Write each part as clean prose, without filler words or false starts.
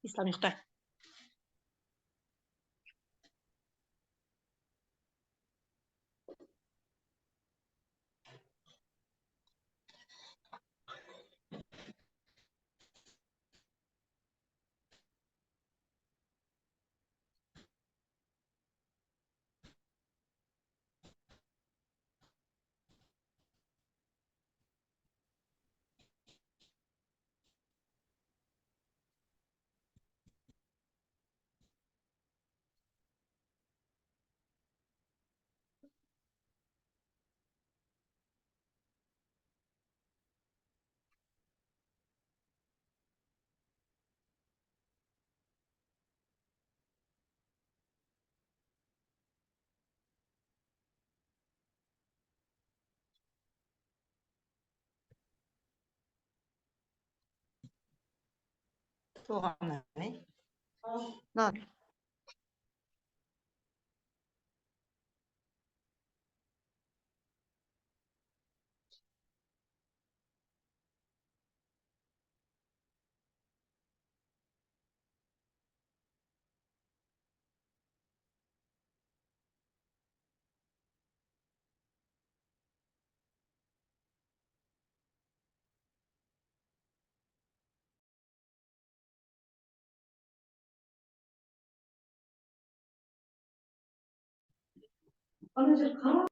Ислам, ұйықта. Толғаннан, е? Ана жер қара.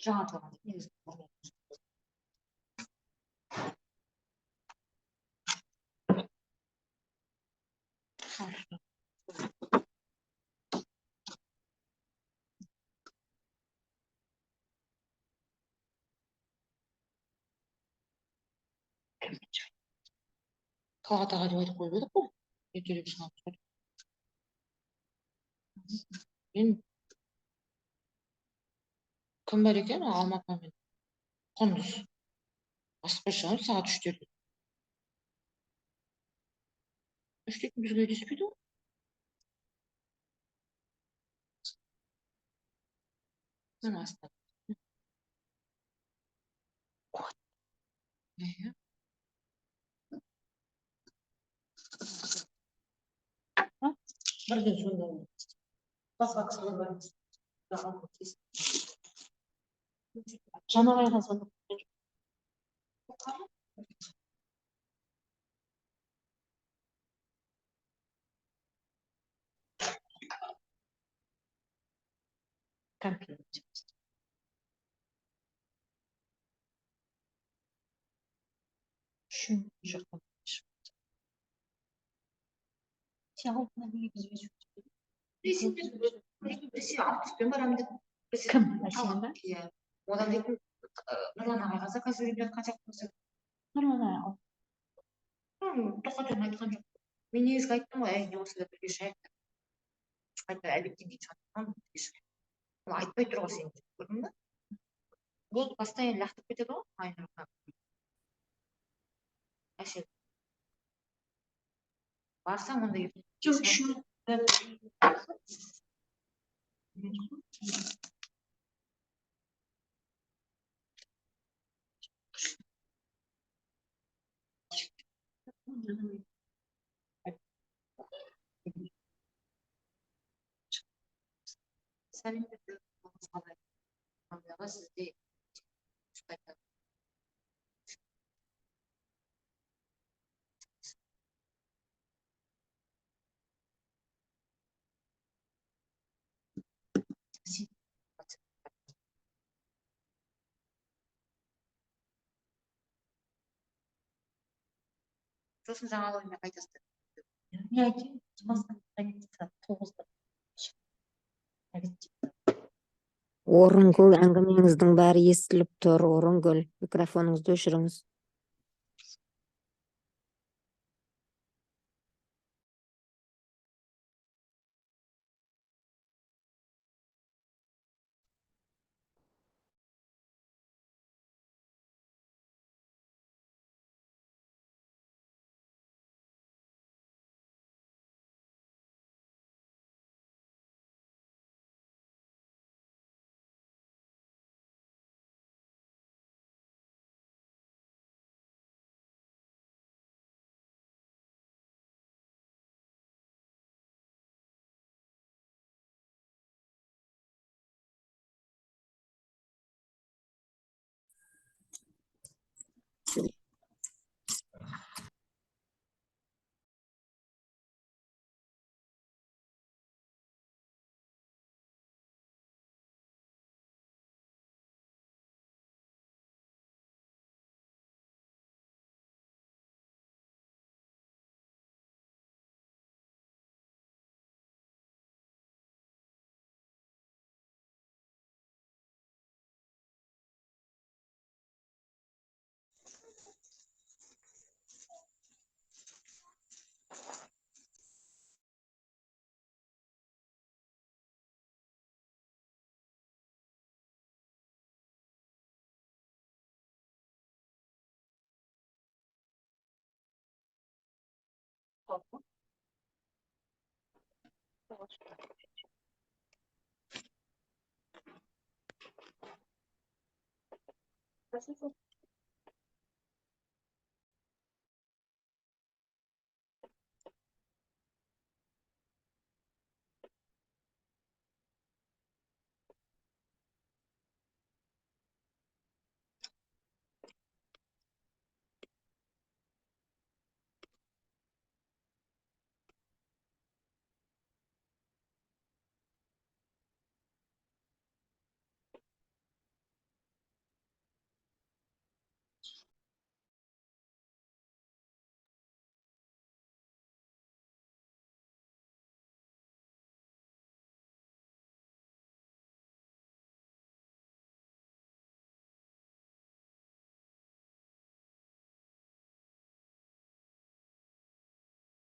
Жаңа тұрған негізі. Талғат аға деп айтып қойып едік қой, ертерек шығамыз ғой. Мен кім бар екен? Алма апа мен Құндыз. Асықпай шығамыз сағат 3-терде. 3-те бізге жетіспейді ғой. Міне астына. Иә. Бірден сонда басқа кісіге барамыз. Жанабайға звондап кеткен жоқ. Компьютер. Үшінші жақтан. Сен алдына неге бізбен сөйлеспедің? Біресе автобуспен барамын деп. Кім? Әсем ба? Иә. Одан дейтін Нұрлан ағайға заказ беріп жатқан сияқтымыз. Нұрлан ағай. Тоқадан айтқан жоқ. Мен негізгі айттым ғой, әй, не болса да бірге шығайық деп. Қайта обедтен кейін шығатын бірге шығайық. Ол айтпай тұр ғой сен, көрдің бе? Болды, постоянно лақтырып кетеді ғой Айнұрға. Әсел. Барсаң онда ертең. Жоқ, үшеу. Сәлеметсіз қалай? Алдағы сізде сосын жаңа оймен қайтасыздар. Не айтайын, жұмыстан сағат 9-да. Обедте. Орынгүл, әңгімеңіздің бәрі естіліп тұр. Орынгүл, микрофоныңызды өшіріңіз.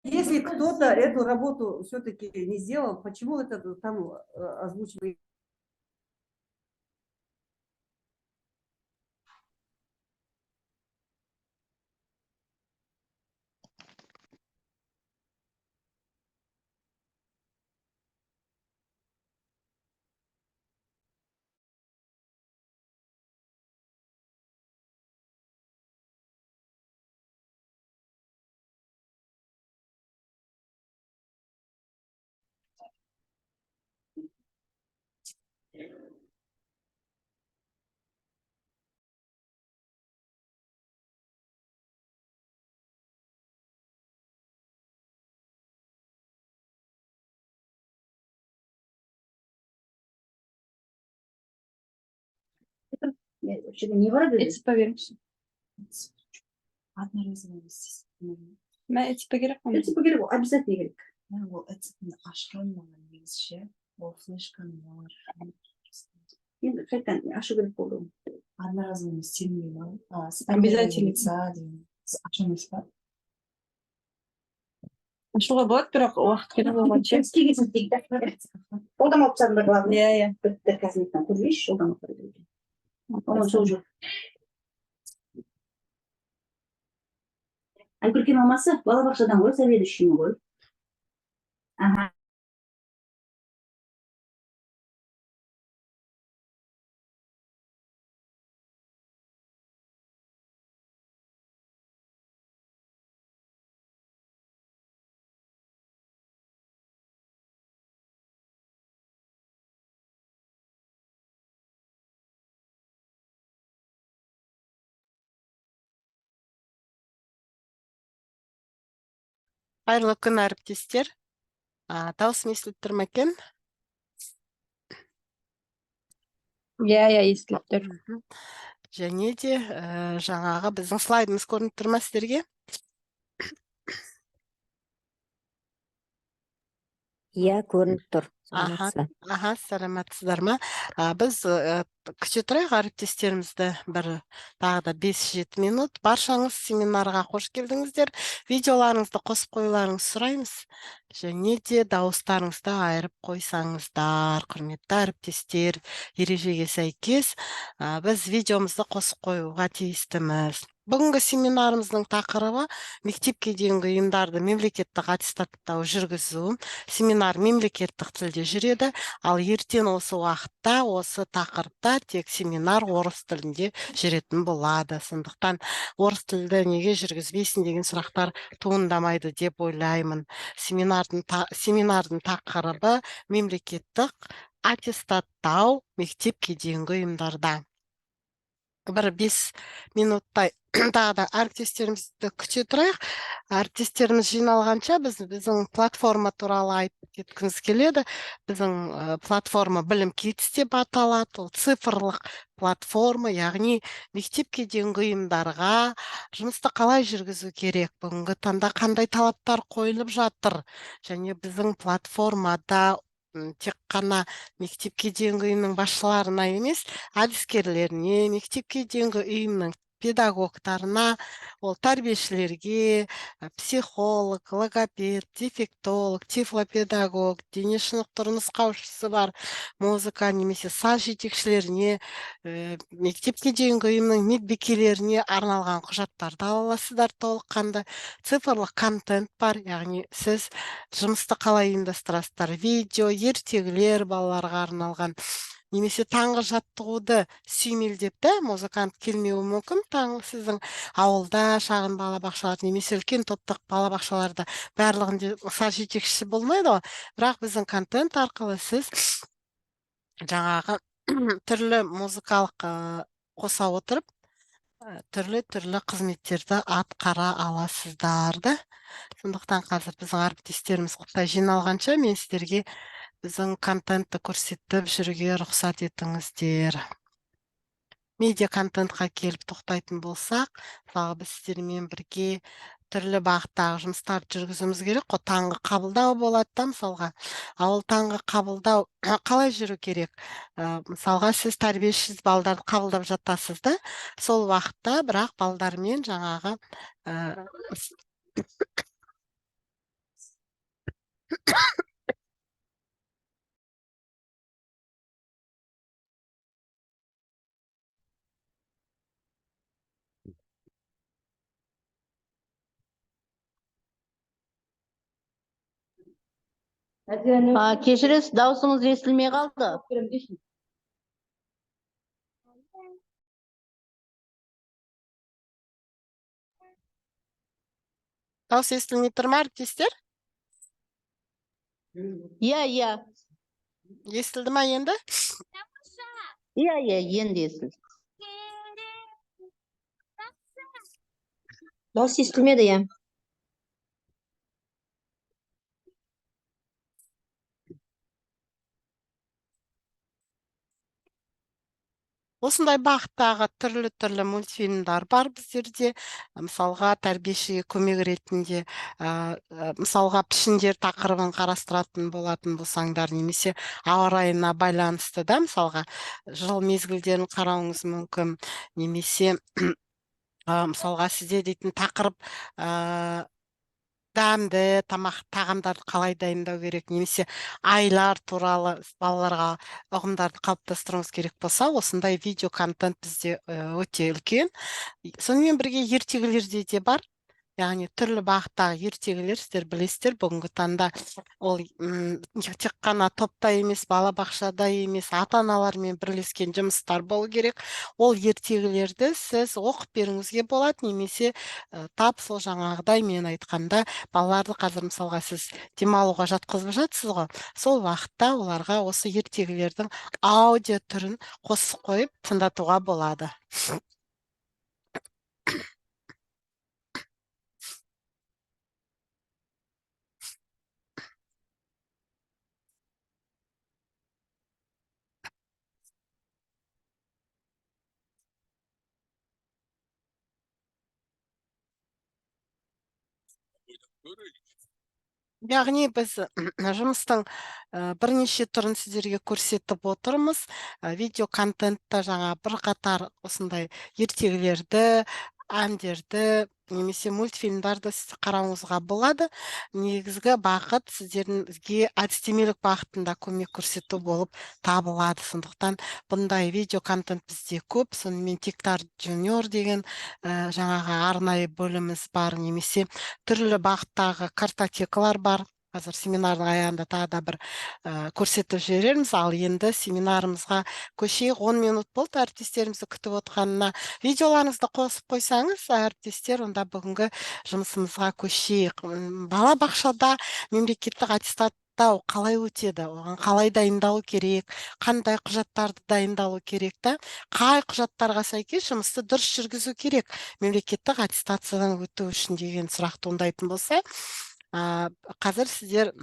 Если кто-то эту работу все-таки не сделал, почему это там озвучивает? Не, осы жерде не бар еді? ЭЦП беріңізші. Одноразовый емес. Мә, ЭЦП керек қой. ЭЦП керек ғой, обязательно керек. Мен ол ЭЦП-ні ашқан маған негізі ше, ол флешканы олар Енді қайтадан ашу керек болды оны. Одноразовый емес, сенбеймін ғой. А, Обязательно. Лица деген ашу емес па? Ашуға болады, бірақ уақыт керек оған ше. Істеген дейді. Қолдан алып тастадым бір, главное. Иә. Бітті, қазір көрмейші, қолдан алып тастадым. Оған жол жоқ. Айкөрке мамасы балабақшадан ғой, заведующиймін ғой. Аха. Қайырлы күн, әріптестер. Дауысым естіліп тұр ма екен? Иә, естіліп тұр. Және де жаңағы біздің слайдымыз көрініп тұр ма сіздерге? Иә, көрініп тұр. Аха. Саламатсыз ба? Аха, саламатсыздар ма? Біз күте тұрайық әріптестерімізді бір тағы да 5-7 минут. Баршаңыз семинарға қош келдіңіздер. Видеоларыңызды қосып қоюларыңызды сұраймыз. Және де дауыстарыңызды айырып қойсаңыздар, құрметті әріптестер, ережеге сәйкес біз видеомызды қосып қоюға тиістіміз. Бүгінгі семинарымыздың тақырыбы мектепке дейінгі ұйымдарды мемлекеттік аттестаттау жүргізу. Семинар мемлекеттік тілде жүреді, ал ертең осы уақытта осы тақырыпта тек семинар орыс тілінде жүретін болады. Сондықтан орыс тілді неге жүргізбейсің деген сұрақтар туындамайды деп ойлаймын. Семинардың тақырыбы мемлекеттік аттестаттау мектепке дейінгі ұйымдарда. Бір 5 минуттай тағы да әріптестерімізді күте тұрайық. Әріптестеріміз жиналғанша біздің платформа туралы айтып кеткіміз келеді. Біздің платформа Білім Kids деп аталады. Ол цифрлық платформа, яғни мектепке дейінгі ұйымдарға жұмысты қалай жүргізу керек, бүгінгі таңда қандай талаптар қойылып жатыр. Және біздің платформада тек қана мектепке дейінгі ұйымның басшыларына емес, әдіскерлеріне, мектепке дейінгі ұйымның педагогтарына, ол тәрбиешілерге, психолог, логопед, дефектолог, тифлопедагог, дене шынықтыру нұсқаушысы бар, музыка немесе саз жетекшілеріне, мектепке дейінгі ұйымның медбикелеріне арналған құжаттарды ала аласыздар толыққанды. Цифрлық контент бар, яғни сіз жұмысты қалай ұйымдастырасыздар, видео, ертегілер балаларға арналған, немесе таңғы жаттығуды сүйемелдеп те музыкант келмеуі мүмкін. Таңғы сіздің ауылда шағын балабақшалар немесе үлкен топтық балабақшаларда барлығында саз жетекшісі болмайды ғой, бірақ біздің контент арқылы сіз жаңағы түрлі музыкалық қоса отырып, түрлі-түрлі қызметтерді атқара аласыздар да. Сондықтан қазір біздің әріптестеріміз құттай жиналғанша мен сіздерге біздің контентті көрсетіп жүруге рұқсат етіңіздер. Медиа контентқа келіп тоқтайтын болсақ, мысалға біз сіздермен бірге түрлі бағыттағы жұмыстарды жүргізуіміз керек қой. Таңғы қабылдау болады да мысалға. Ал ол таңғы қабылдау қалай жүру керек? Мысалға сіз тәрбиешісіз, балдарды қабылдап жатасыз да, сол уақытта бірақ балдармен жаңағы, Кешіресіз, дауысыңыз естілмей қалды. Дауыс естілмей тұр ма, әріптестер? Иә. Естілді ма енді? Иә, енді естілді. Дауыс естілмеді, иә. Осындай бағыттағы түрлі-түрлі мультфильмдар бар біздерде. Мысалға, тәрбиешіге көмек ретінде, мысалға, пішіндер тақырыбын қарастыратын болатын болсаңдар, немесе ауа райына байланысты да, мысалға, жыл мезгілдерін қарауыңыз мүмкін, немесе мысалға, сізде дейтін тақырып дәмді тамақ тағамдарды қалай дайындау керек, немесе айлар туралы балаларға ұғымдарды қалыптастыруыңыз керек болса, осындай видео контент бізде өте үлкен. Сонымен бірге ертегілерде де бар, яғни түрлі бағыттағы ертегілер. Сіздер білесіздер, бүгінгі таңда ол тек қана топта емес, балабақшада емес, ата аналармен бірлескен жұмыстар болу керек. Ол ертегілерді сіз оқып беруіңізге болады, немесе тап сол жаңағыдай мен айтқанда, балаларды қазір, мысалға, сіз демалуға жатқызып жатсыз ғой, сол уақытта оларға осы ертегілердің аудио түрін қосып қойып тыңдатуға болады. Яғни біз жұмыстың бірнеше түрін сіздерге көрсетіп отырмыз. Видео контентта жаңа бірқатар осындай ертегілерді, әндерді немесе мультфильмдарды сіз қарауыңызға болады. Негізгі бағыт сіздерге әдістемелік бағытында көмек көрсету болып табылады. Сондықтан бұндай видео контент бізде көп. Сонымен Тиктар Junior деген жаңағы арнайы бөліміміз бар, немесе түрлі бағыттағы картотекалар бар. Қазір семинардың аяғында тағы да бір көрсетіп жіберерміз. Ал енді семинарымызға көшейік. 10 минут болды әріптестерімізді күтіп отқанына. Видеоларыңызды қосып қойсаңыз, әріптестер, онда бүгінгі жұмысымызға көшейік. Балабақшада мемлекеттік аттестаттау қалай өтеді, оған қалай дайындалу керек, қандай құжаттарды дайындалу керек та, қай құжаттарға сәйкес жұмысты дұрыс жүргізу керек мемлекеттік аттестациядан өту үшін деген сұрақ туындайтын болса, қазір сіздер,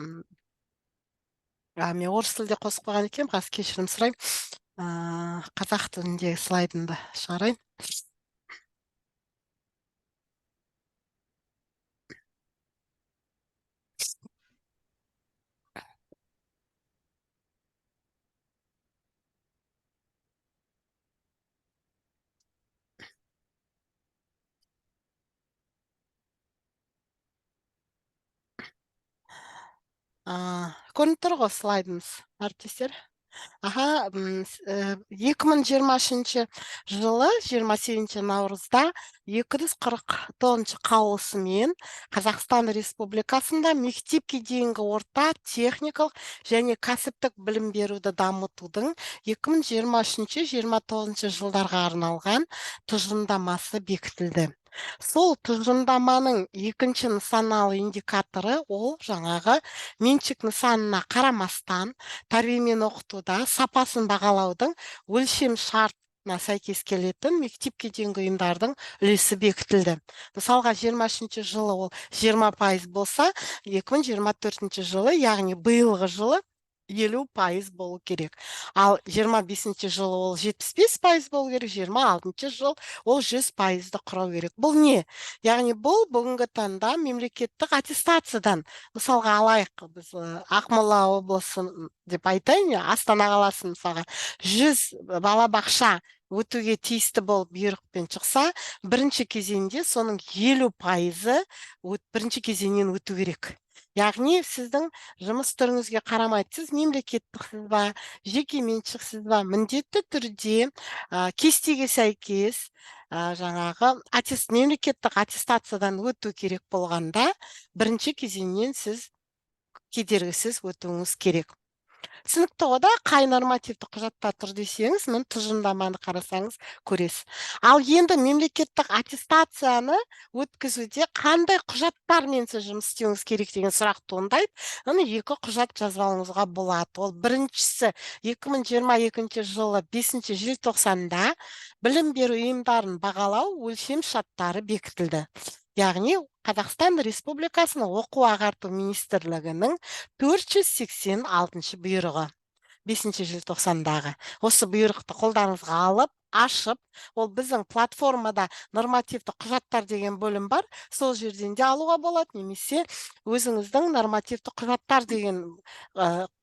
мен орыс тілде қосып қойған екенмін, қазір кешірім сұраймын. Қазақ тіліндегі слайдымды шығарайын. Көрініп тұр ғой слайдымыз, әріптестер? Аха, 2023 жылы 28 наурызда 249 қаулысымен Қазақстан Республикасында мектепке дейінгі орта, техникалық және кәсіптік білім беруді дамытудың 2023-2029 жылдарға арналған тұжырымдамасы бекітілді. Сол тұжырымдаманың екінші нысаналы индикаторы ол жаңағы меншік нысанына қарамастан тәрбие мен оқытуда сапасын бағалаудың өлшем шартына сәйкес келетін мектепке дейінгі ұйымдардың үлесі бекітілді. Мысалға, 23 жылы ол 20% болса, 2024 жылы, яғни биылғы жылы 50% болу керек. Ал 25 жылы ол 75% болу керек, 26 жыл ол 100%-ды құрау керек. Бұл не? Яғни бұл бүгінгі таңда мемлекеттік аттестациядан, мысалға алайық, біз Ақмола облысын деп айтайын, Астана қаласын мысалға, 100 балабақша өтуге тиісті болып бұйрықпен шықса, бірінші кезеңде соның 50%-ы бірінші кезеңнен өту керек. Яғни сіздің жұмыс түріңізге қарамайды, сіз мемлекеттіксіз ба, жеке меншіксіз ба, міндетті түрде, кестеге сәйкес, жаңағы мемлекеттік аттестациядан өту керек болғанда, бірінші кезеңнен сіз кедергісіз өтуіңіз керек. Түсінікті ғой да, қай нормативті құжатта тұр десеңіз, міне тұжырымдаманы қарасаңыз көресіз. Ал енді мемлекеттік аттестацияны өткізуде қандай құжаттармен сіз жұмыс істеуіңіз керек деген сұрақ туындайды. Оны екі құжат жазып алуыңызға болады. Ол біріншісі 2022 жылы 5 желтоқсанда білім беру ұйымдарын бағалау өлшем шарттары бекітілді. Яғни Қазақстан Республикасының Оқу ағарту министрлігінің 486 бұйрығы 5 желтоқсандағы. Осы бұйрықты қолдарыңызға алып, Ашып, ол біздің платформада «Нормативті құжаттар» деген бөлім бар, сол жерден де алуға болады немесе өзіңіздің «Нормативті құжаттар» деген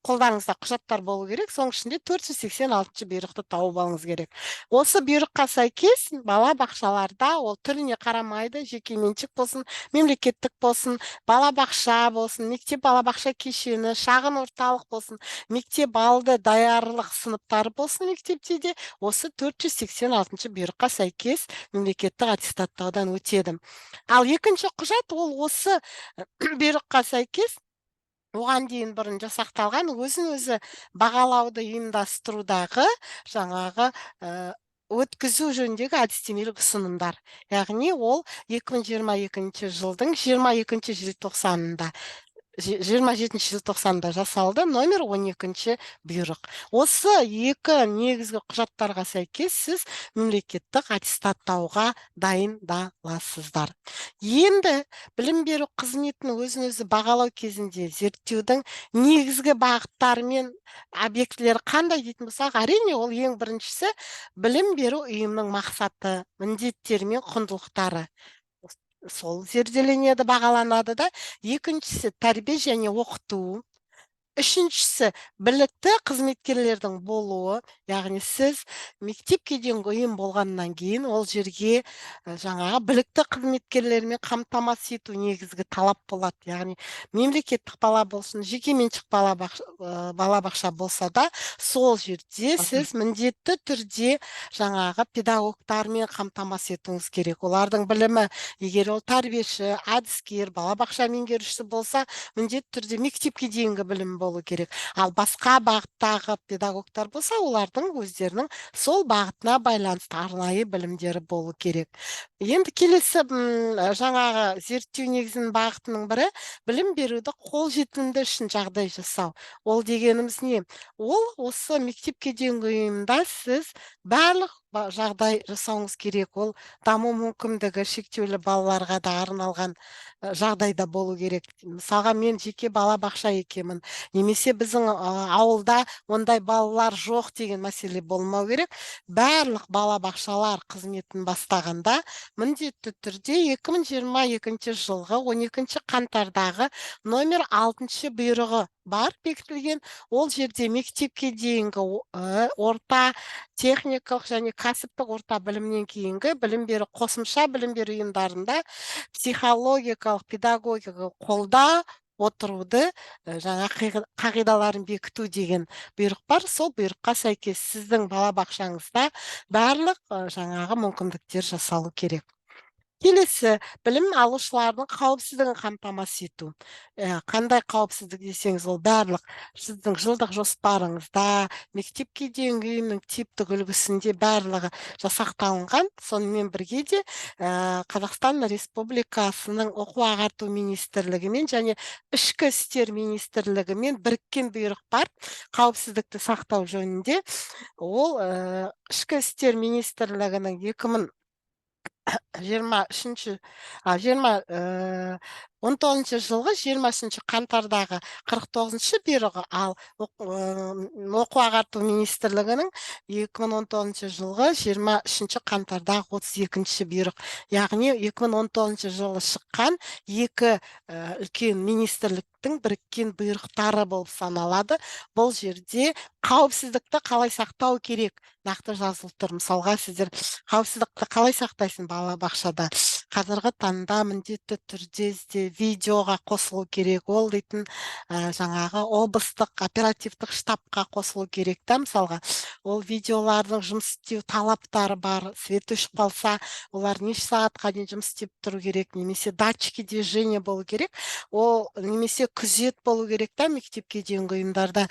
қолдарыңызда құжаттар болу керек. Соның ішінде 486 бұйрықты тауып алуыңыз керек. Осы бұйрыққа сәйкес бала бақшаларда, ол түріне қарамайды, жекеменшік болсын, мемлекеттік болсын, балабақша болсын, мектеп балабақша кешені, шағын орталық болсын, мектеп алды даярлық сыныптары болсын, мектепте де осы 486 бұйрыққа сәйкес мемлекеттік аттестаттаудан өтеді. Ал екінші құжат, ол осы бұйрыққа сәйкес оған дейін бұрын жасақталған өзін өзі бағалауды ұйымдастырудағы жаңағы өткізу жөніндегі әдістемелік ұсынымдар, яғни ол 2022 жылдың 22 желтоқсанында, 27 желтоқсанда жасалды, номер 12 бұйрық. Осы екі негізгі құжаттарға сәйкес сіз мемлекеттік аттестаттауға дайындаласыздар. Енді білім беру қызметін өзін өзі бағалау кезінде зерттеудің негізгі бағыттары мен объектілері қандай дейтін болсақ, әрине, ол ең біріншісі білім беру ұйымының мақсаты, міндеттері мен құндылықтары, сол зерделенеді, бағаланады да. Екіншісі тәрбие және оқыту. Үшіншісі білікті қызметкерлердің болуы, яғни сіз мектепке дейінгі ұйым болғаннан кейін ол жерге жаңағы білікті қызметкерлермен қамтамасыз ету негізгі талап болады. Яғни мемлекеттік бала болсын, жекеменшік балабақша болса да, сол жерде сіз міндетті түрде жаңағы педагогтармен қамтамасыз етуіңіз керек. Олардың білімі, егер ол тәрбиеші, әдіскер, балабақша меңгерушісі болса, міндетті түрде мектепке дейінгі білім болу керек. Ал басқа бағыттағы педагогтар болса, олардың өздерінің сол бағытына байланысты арнайы білімдері болу керек. Енді келесі жаңағы зерттеу негізінің бағытының бірі білім беруді қолжетімді үшін жағдай жасау. Ол дегеніміз не? Ол осы мектепке дейінгі ұйымда сіз барлық жағдай жасауыңыз керек. Ол даму мүмкіндігі шектеулі балаларға да арналған жағдайда болу керек. Мысалға, мен жеке балабақша екенмін немесе біздің ауылда ондай балалар жоқ деген мәселе болмау керек. Барлық балабақшалар қызметін бастағанда міндетті түрде 2022 жылғы 12 қаңтардағы номер 6 бұйрығы бар бекітілген. Ол жерде мектепке дейінгі орта, техникалық және кәсіптік орта білімнен кейінгі білім беру, қосымша білім беру ұйымдарында психологиялық, педагогикалық қолда отыруды жаңа қағидаларын бекіту деген бұйрық бар. Сол бұйрыққа сәйкес сіздің балабақшаңызда барлық жаңағы мүмкіндіктер жасалу керек. Келесі білім алушылардың қауіпсіздігін қамтамасыз ету. Қандай қауіпсіздік десеңіз, ол барлық сіздің жылдық жоспарыңызда, мектепке дейінгі ұйымның типтік үлгісінде барлығы жасақталынған. Сонымен бірге де Қазақстан Республикасының Оқу ағарту министрлігімен және Ішкі істер министрлігімен біріккен бұйрық бар қауіпсіздікті сақтау жөнінде. Ол Ішкі істер министрлігінің 2023, 2019 жылғы 23 қаңтардағы 49 бұйрығы, ал Оқу ағарту министрлігінің 2019 жылғы 23 қаңтардағы 32 бұйрық. Яғни 2019 жылы шыққан екі үлкен министрліктің біріккен бұйрықтары болып саналады. Бұл жерде қауіпсіздікті қалай сақтау керек нақты жазылып тұр. Мысалға, сіздер қауіпсіздікті қалай сақтайсың балабақшада? Қазіргі таңда міндетті түрде видеоға қосылу керек. Ол дейтін жаңағы облыстық оперативтік штабқа қосылу керек та. Мысалға, ол видеолардың жұмыс істеу талаптары бар. Свет өшіп қалса, олар неше сағатқа дейін жұмыс істеп тұру керек немесе датчики движения болу керек, ол немесе күзет болу керек та мектепке дейінгі ұйымдарда.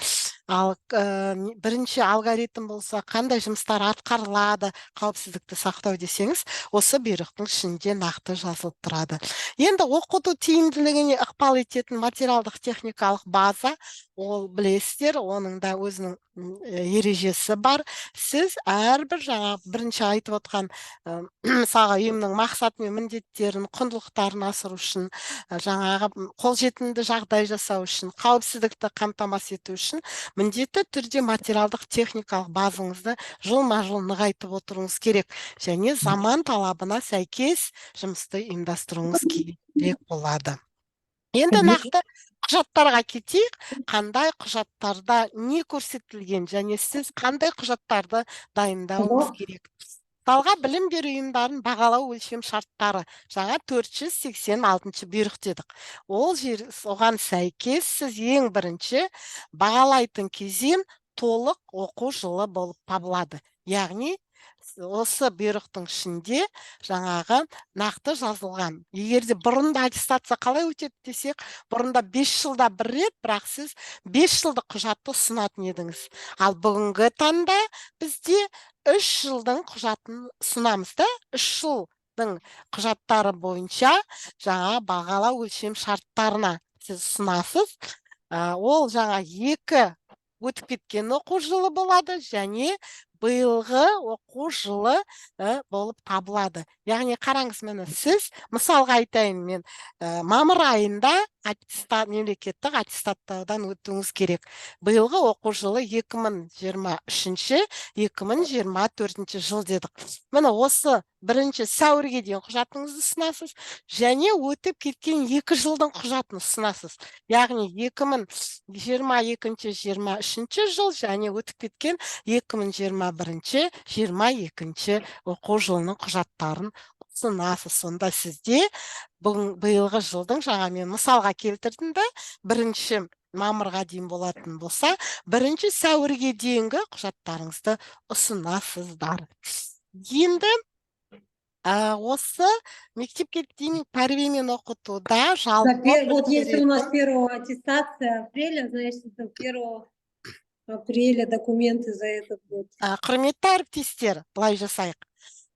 Ал бірінші алгоритм болса, қандай жұмыстар атқарылады қауіпсіздікті сақтау десеңіз, осы бұйрықтың ішінде нақты жазылып тұрады. Енді оқыту тиімділігіне ықпал ететін материалдық техникалық база. Ол, білесіздер, оның да өзінің ережесі бар. Сіз әрбір жаңа бірінші айтып отқан, мысалға, ұйымның мақсаты мен міндеттерін, құндылықтарын асыру үшін, жаңағы қолжетімді жағдай жасау үшін, қауіпсіздікті қамтамасыз ету үшін міндетті түрде материалдық техникалық базаңызды жылма жыл нығайтып отыруыңыз керек және заман талабына сәйкес жұмысты ұйымдастыруыңыз керек болады. Енді нақты құжаттарға кетейік. Қандай құжаттарда не көрсетілген және сіз қандай құжаттарды дайындауыңыз керек? Мысалға, білім беру ұйымдарын бағалау өлшем шарттары, жаңа 486 бұйрық дедік. Ол жер, оған сәйкес сіз ең бірінші бағалайтын кезең толық оқу жылы болып табылады. Яғни осы бұйрықтың ішінде жаңағы нақты жазылған. Егер де бұрында аттестация қалай өтеді десек, бұрында 5 жылда бір рет, бірақ сіз 5 жылдық құжатты ұсынатын едіңіз. Ал бүгінгі таңда бізде 3 жылдың құжатын ұсынамыз да, 3 жылдың құжаттары бойынша жаңа бағалау өлшем шарттарына сіз ұсынасыз. Ол жаңа екі өтіп кеткен оқу жылы болады және биылғы оқу жылы болып табылады. Яғни қараңыз, міне, сіз, мысалға айтайын мен, мамыр айында аттестат, мемлекеттік аттестаттаудан өтуіңіз керек. Биылғы оқу жылы 2023 2024 жыл дедік. Міне, осы 1 сәуірге дейін құжатыңызды ұсынасыз және өтіп кеткен 2 жылдың құжатын ұсынасыз. Яғни 2022 23 жыл және өтіп кеткен 2021 22 оқу жылының құжаттарын ұсынасыз. Сонда сізде бүгін, биылғы жылдың, жаңа мен мысалға келтірдім да, 1 мамырға дейін болатын болса, 1 сәуірге дейінгі құжаттарыңызды ұсынасыздар. Енді осы мектепке дейінгі тәрбие мен оқытуда жалпы Вот если у нас білім первого аттестация апреля, значит, до 1 апреля документы за этот год. Құрметті әріптестер, былай жасайық.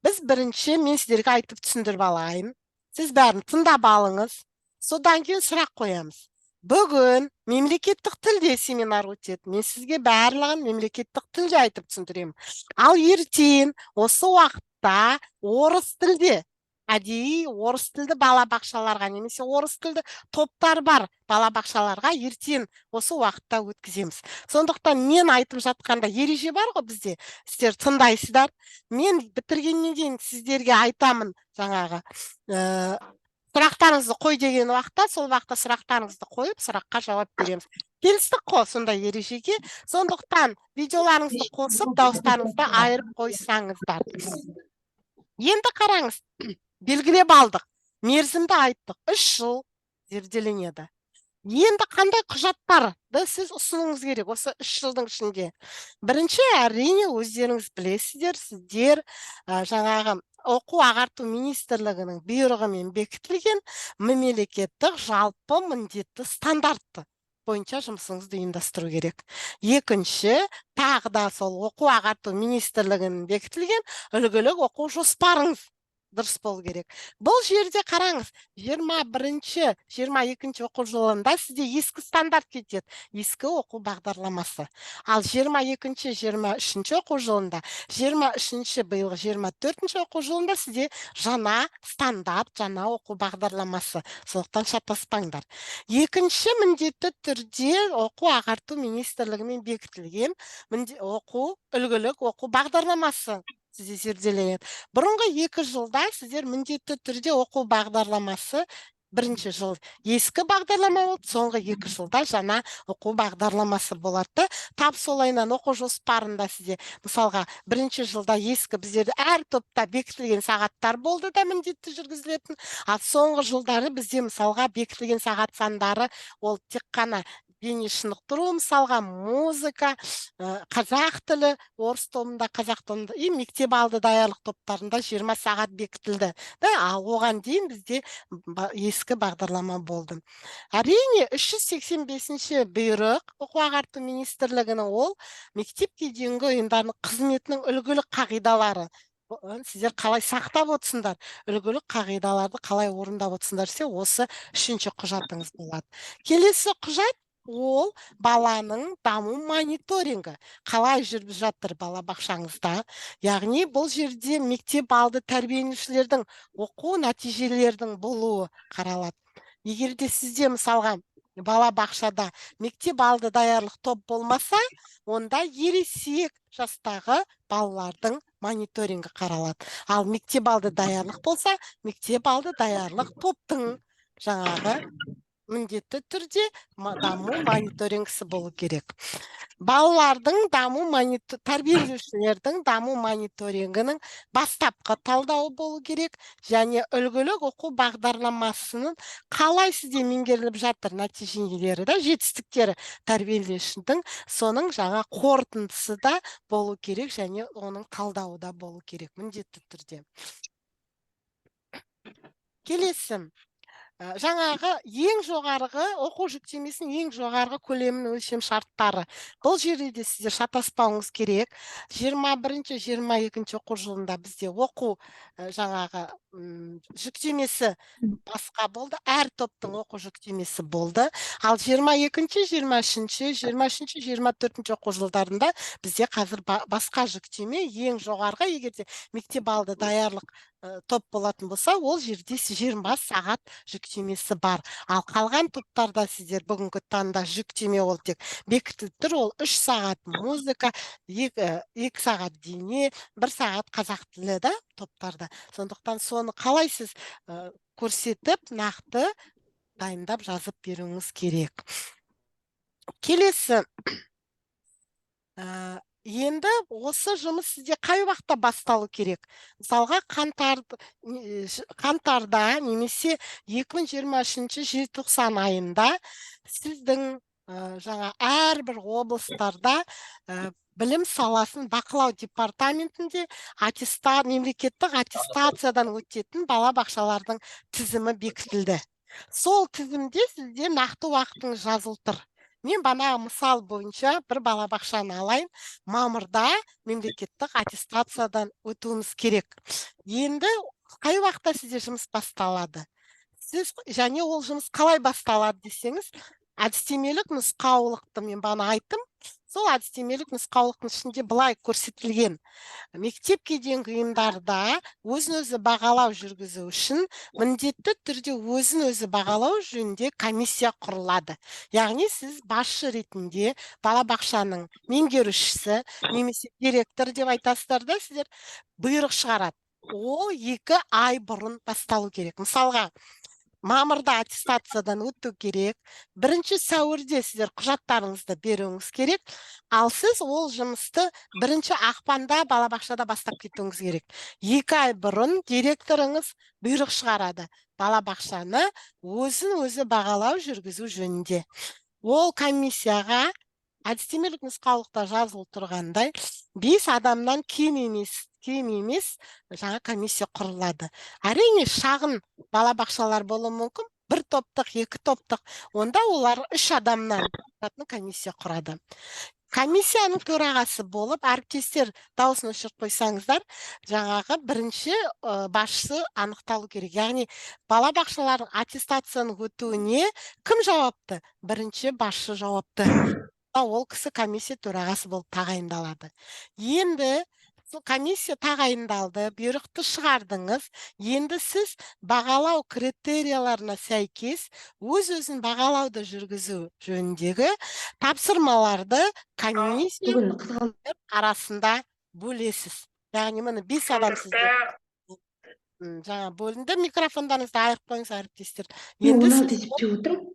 Біз бірінші мен сіздерге айтып түсіндіріп алайын. Сіз бәрін тыңдап алыңыз. Содан кейін сұрақ қоямыз. Бүгін мемлекеттік тілде семинар өтеді. Мен сізге барлығын мемлекеттік тілде айтып түсіндіремін. Ал ертең осы уақытта орыс тілде, әдейі орыс тілді балабақшаларға немесе орыс тілді топтар бар балабақшаларға ертең осы уақытта өткіземіз. Сондықтан мен айтып жатқанда, ереже бар ғой бізде, сіздер тыңдайсыздар. Мен бітіргеннен кейін сіздерге айтамын, жаңағы сұрақтарыңызды қой деген уақытта, сол уақытта сұрақтарыңызды қойып, сұраққа жауап береміз. Келістік қой сондай ережеге? Сондықтан видеоларыңызды қосып, дауыстарыңызды айырып қойсаңыздар. Енді қараңыз, белгілеп алдық, мерзімді айттық, 3 жыл зерделенеді. Енді қандай құжаттарды сіз ұсынуыңыз керек осы 3 жылдың ішінде? Бірінші, әрине, өздеріңіз білесіздер, сіздер жаңағы оқу ағарту министрлігінің бұйрығымен бекітілген мемлекеттік жалпы міндетті стандартты бойынша жұмысыңызды ұйымдастыру керек. Екінші, тағы да сол оқу ағарту министрлігінің бекітілген үлгілік оқу жоспарыңыз дұрыс болу керек. Бұл жерде қараңыз, 21-, 22 оқу жылында сізде ескі стандарт кетеді, ескі оқу бағдарламасы. Ал 22-, 23 оқу жылында, 23-, биылғы 24 оқу жылында сізде жаңа стандарт, жаңа оқу бағдарламасы. Сондықтан шатаспаңдар. Екінші, міндетті түрде оқу ағарту министрлігімен бекітілген оқу үлгілік оқу бағдарламасы сізде зерделенеді. Бұрынғы 2 жылда сіздер міндетті түрде оқу бағдарламасы, бірінші жыл ескі бағдарлама болды, соңғы 2 жылда жаңа оқу бағдарламасы болады да. Тап солайынан оқу жоспарында сізде, мысалға, бірінші жылда ескі, біздерде әр топта бекітілген сағаттар болды да, міндетті жүргізілетін. Ал соңғы жылдары бізде, мысалға, бекітілген сағат сандары ол тек қана дене шынықтыру, мысалға, музыка, қазақ тілі орыс тобында, қазақ тобында и мектеп алды даярлық топтарында 20 сағат бекітілді да. Ал оған дейін бізде ескі бағдарлама болды. Әрине, 385 бұйрық оқу ағарту министрлігінің, ол мектепке дейінгі ұйымдардың қызметінің үлгілік қағидалары. Сіздер қалай сақтап отырсыңдар, үлгілік қағидаларды қалай орындап отырсыңдар десе, осы үшінші құжатыңыз болады. Келесі құжат Ол баланың даму мониторингі қалай жүріп жатыр балабақшаңызда. Яғни бұл жерде мектеп алды тәрбиеленушілердің оқу нәтижелерінің болуы қаралады. Егер де сізде, мысалға, балабақшада мектеп алды даярлық топ болмаса, онда ересек жастағы балалардың мониторингі қаралады. Ал мектеп алды даярлық болса, мектеп алды даярлық топтың жаңағы міндетті түрде даму мониторингісі болу керек. Балалардың даму тәрбиеленушілердің даму мониторингінің бастапқы талдауы болу керек және үлгілік оқу бағдарламасының қалай сізде меңгеріліп жатыр, нәтижелері да, жетістіктері тәрбиеленушінің, соның жаңа қорытындысы да болу керек және оның талдауы да болу керек міндетті түрде. Келесі жаңағы ең жоғарғы оқу жүктемесінің ең жоғарғы көлемінің өлшем шарттары. Бұл жерде де сіздер шатаспауыңыз керек. 21-ші, 22-ші оқу жылында бізде оқу жаңағы жүктемесі басқа болды, әр топтың оқу жүктемесі болды. Ал 22-ші, 23-ші, 23-ші, 24-ші оқу жылдарында бізде қазір басқа жүктеме, ең жоғарғы, егер де мектеп алды даярлық топ болатын болса, ол жерде 20 сағат жүктемесі бар. Ал қалған топтарда сіздер бүгінгі таңда жүктеме ол тек бекітіліп тұр, ол 3 сағат музыка, 2 сағат дене, 1 сағат қазақ тілі да топтарда. Сондықтан соны қалай сіз көрсетіп, нақты дайындап жазып беруіңіз керек. Келесі. Енді осы жұмыс сізде қай уақытта басталу керек? Мысалға, қаңтарда немесе 2023 желтоқсан айында сіздің жаңа әрбір облыстарда білім саласын бақылау департаментінде мемлекеттік аттестациядан өтетін балабақшалардың тізімі бекітілді. Сол тізімде сізде нақты уақытыңыз жазылып тұр. Мен бана мысал бойынша бір балабақшаны алайын. Мамырда мемлекеттік аттестациядан өтуіміз керек. Енді қай уақытта сізде жұмыс басталады? Сіз және ол жұмыс қалай басталады десеңіз, әдістемелік нұсқаулықты мен бағана айттым. Сол әдістемелік нұсқаулықтың ішінде былай көрсетілген: мектепке дейінгі ұйымдарда өзін өзі бағалау жүргізу үшін міндетті түрде өзін өзі бағалау жөнінде комиссия құрылады. Яғни сіз басшы ретінде, балабақшаның меңгерушісі немесе директор деп айтасыздар да, сіздер бұйрық шығарады. Ол 2 ай бұрын басталу керек. Мысалға, мамырда аттестациядан өту керек. 1 сәуірде сіздер құжаттарыңызды беруіңіз керек. Ал сіз ол жұмысты 1 ақпанда балабақшада бастап кетуіңіз керек. 2 ай бұрын директорыңыз бұйрық шығарады балабақшаны өзін өзі бағалау жүргізу жөнінде. Ол комиссияға әдістемелік нұсқаулықта жазылып тұрғандай 5 адамнан кем емес жаңа комиссия құрылады. Әрине, шағын балабақшалар болуы мүмкін, бір топтық, екі топтық, онда олар 3 адамнан тұратын комиссия құрады. Комиссияның төрағасы болып, әріптестер, дауысын өшіріп қойсаңыздар, жаңағы бірінші басшысы анықталу керек. Яғни балабақшалардың аттестацияның өтуіне кім жауапты? Бірінші басшы жауапты. Ол кісі комиссия төрағасы болып тағайындалады. Енді сол комиссия тағайындалды, бұйрықты шығардыңыз. Енді сіз бағалау критерияларына сәйкес өз-өзін бағалауды жүргізу жөніндегі тапсырмаларды комиссия Бүгін қызғалдақ арасында бөлесіз. Яғни міне, 5 адам сізде жаңа бөлінді. Микрофондарыңызды айырып қойыңыз, әріптестер. Мен Енді 16 сіз есептеп отырмын.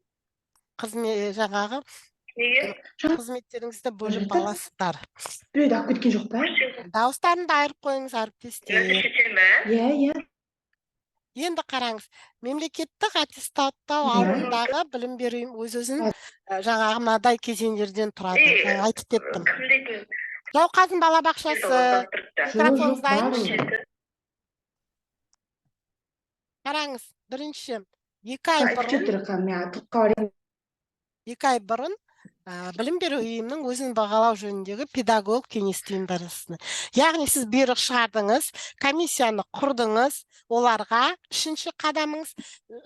Қызмет жаңағы қызметтеріңізді бөліп Жақта? аласыздар. Біреуді алып кеткен жоқ па? Дауыстарыңды айырып қойыңыз, әріптестер. Иә. Енді қараңыз, мемлекеттік аттестаттау алдындағы білім беру өз өзін жаңағы мынадай кезеңдерден тұрады. Жаңа айтып кеттім. Жауқазын балабақшасы, микрофоныңызды айырыңызшы. Қараңыз, бірінші 2 ай бұрын, Күте тұр, мен тоққа барайын. 2 ай бұрын Білім беру ұйымының өзін бағалау жөніндегі педагог кеңесті ұйымдастырсын. Яғни сіз бұйрық шығардыңыз, комиссияны құрдыңыз, оларға үшінші қадамыңыз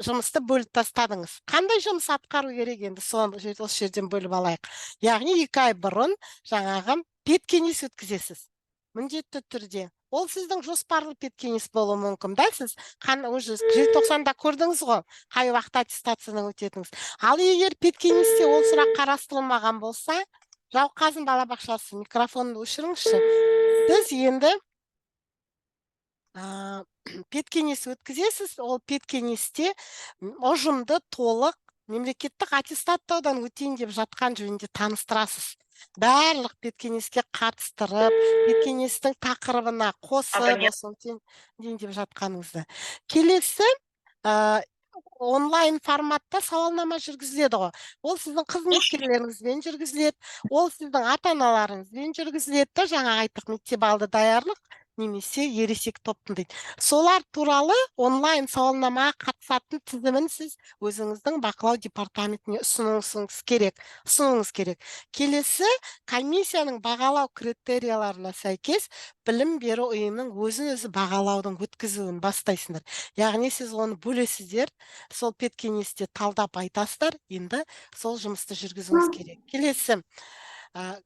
жұмысты бөліп тастадыңыз. Қандай жұмыс атқару керек енді, соны осы жерден бөліп алайық. Яғни 2 ай бұрын жаңағы педкеңес өткізесіз. Міндетті түрде. Ол сіздің жоспарлы педкеңес болуы мүмкін да, сіз уже желтоқсанда көрдіңіз ғой, қай уақытта аттестациядан өтетініңіз. Ал егер педкеңесте ол сұрақ қарастырылмаған болса, Жауқазын балабақшасы, микрофонды өшіріңізші. Сіз енді педкеңес өткізесіз, ол педкеңесте ұжымды толық мемлекеттік аттестаттаудан өтейін деп жатқан жөнінде таныстырасыз. Барлық педкеңеске қатыстырып, педкеңестің тақырыбына қосып, осы өтейін деп жатқаныңызды. Келесі онлайн форматта сауалнама жүргізіледі ғой. Ол сіздің қызметкерлеріңізбен жүргізіледі, ол сіздің ата аналарыңызбен жүргізіледі да, жаңа айттық, мектеп алды даярлық немесе ересек топтың дейді. Солар туралы онлайн сауалнамаға қатысатын тізімін сіз өзіңіздің бақылау департаментіне ұсынуыңыз керек, ұсынуыңыз керек. Келесі комиссияның бағалау критерияларына сәйкес білім беру ұйымының өзін өзі бағалаудың өткізуін бастайсыңдар. Яғни сіз оны бөлесіздер, сол педкеңесте талдап айтасыздар, енді сол жұмысты жүргізуіңіз керек. Келесі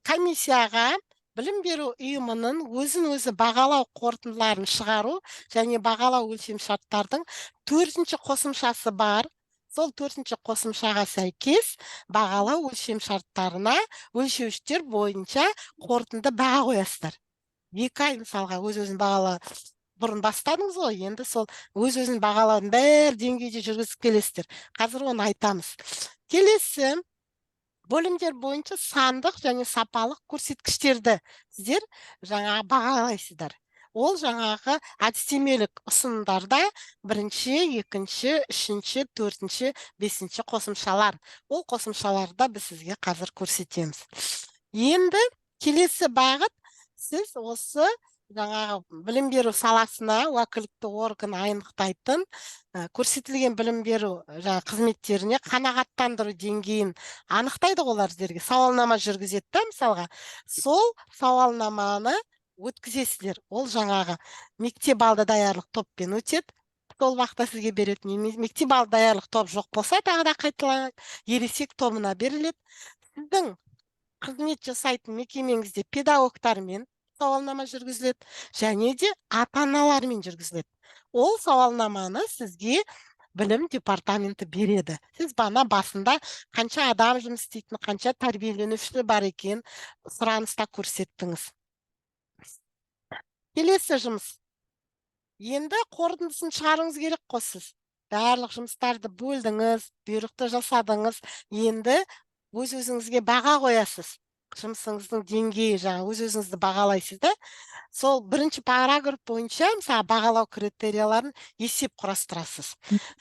комиссияға білім беру ұйымының өзін өзі бағалау қорытындыларын шығару және бағалау өлшемшарттардың төртінші қосымшасы бар. Сол төртінші қосымшаға сәйкес бағалау өлшемшарттарына өлшеуіштер бойынша қорытынды баға қоясыздар. 2 ай мысалға өз өзін бағалау бұрын бастадыңыз ғой, енді сол өз өзін бағалаудың бәр деңгейде жүргізіп келесіздер. Қазір оны айтамыз. Келесі бөлімдер бойынша сандық және сапалық көрсеткіштерді сіздер жаңағы бағалайсыздар. Ол жаңағы әдістемелік ұсынымдарда бірінші, екінші, үшінші, төртінші, бесінші қосымшалар. Ол қосымшаларды біз сізге қазір көрсетеміз. Енді келесі бағыт: сіз осы жаңағы білім беру саласына уәкілетті орган анықтайтын көрсетілген білім беру жаңа қызметтеріне қанағаттандыру деңгейін анықтайды ғой. Олар сіздерге сауалнама жүргізеді да, мысалға, сол сауалнаманы өткізесіздер. Ол жаңағы мектеп алды даярлық топпен өтеді, сол уақытта сізге береді, немесе мектеп алды даярлық топ жоқ болса, тағы да қайталанады, ересек тобына беріледі. Сіздің қызмет жасайтын мекемеңізде педагогтармен сауалнама жүргізіледі және де ата аналармен жүргізіледі. Ол сауалнаманы сізге білім департаменті береді. Сіз бана басында қанша адам жұмыс істейтін, қанша тәрбиеленуші бар екен, сұраныста көрсеттіңіз. Келесі жұмыс, енді қорытындысын шығаруыңыз керек қой. Сіз барлық жұмыстарды бөлдіңіз, бұйрықты жасадыңыз, енді өз өзіңізге баға қоясыз. Жұмысыңыздың деңгейі, жаңа өз өзіңізді бағалайсыз да. Сол бірінші параграф бойынша, мысалы, бағалау критерияларын есеп құрастырасыз.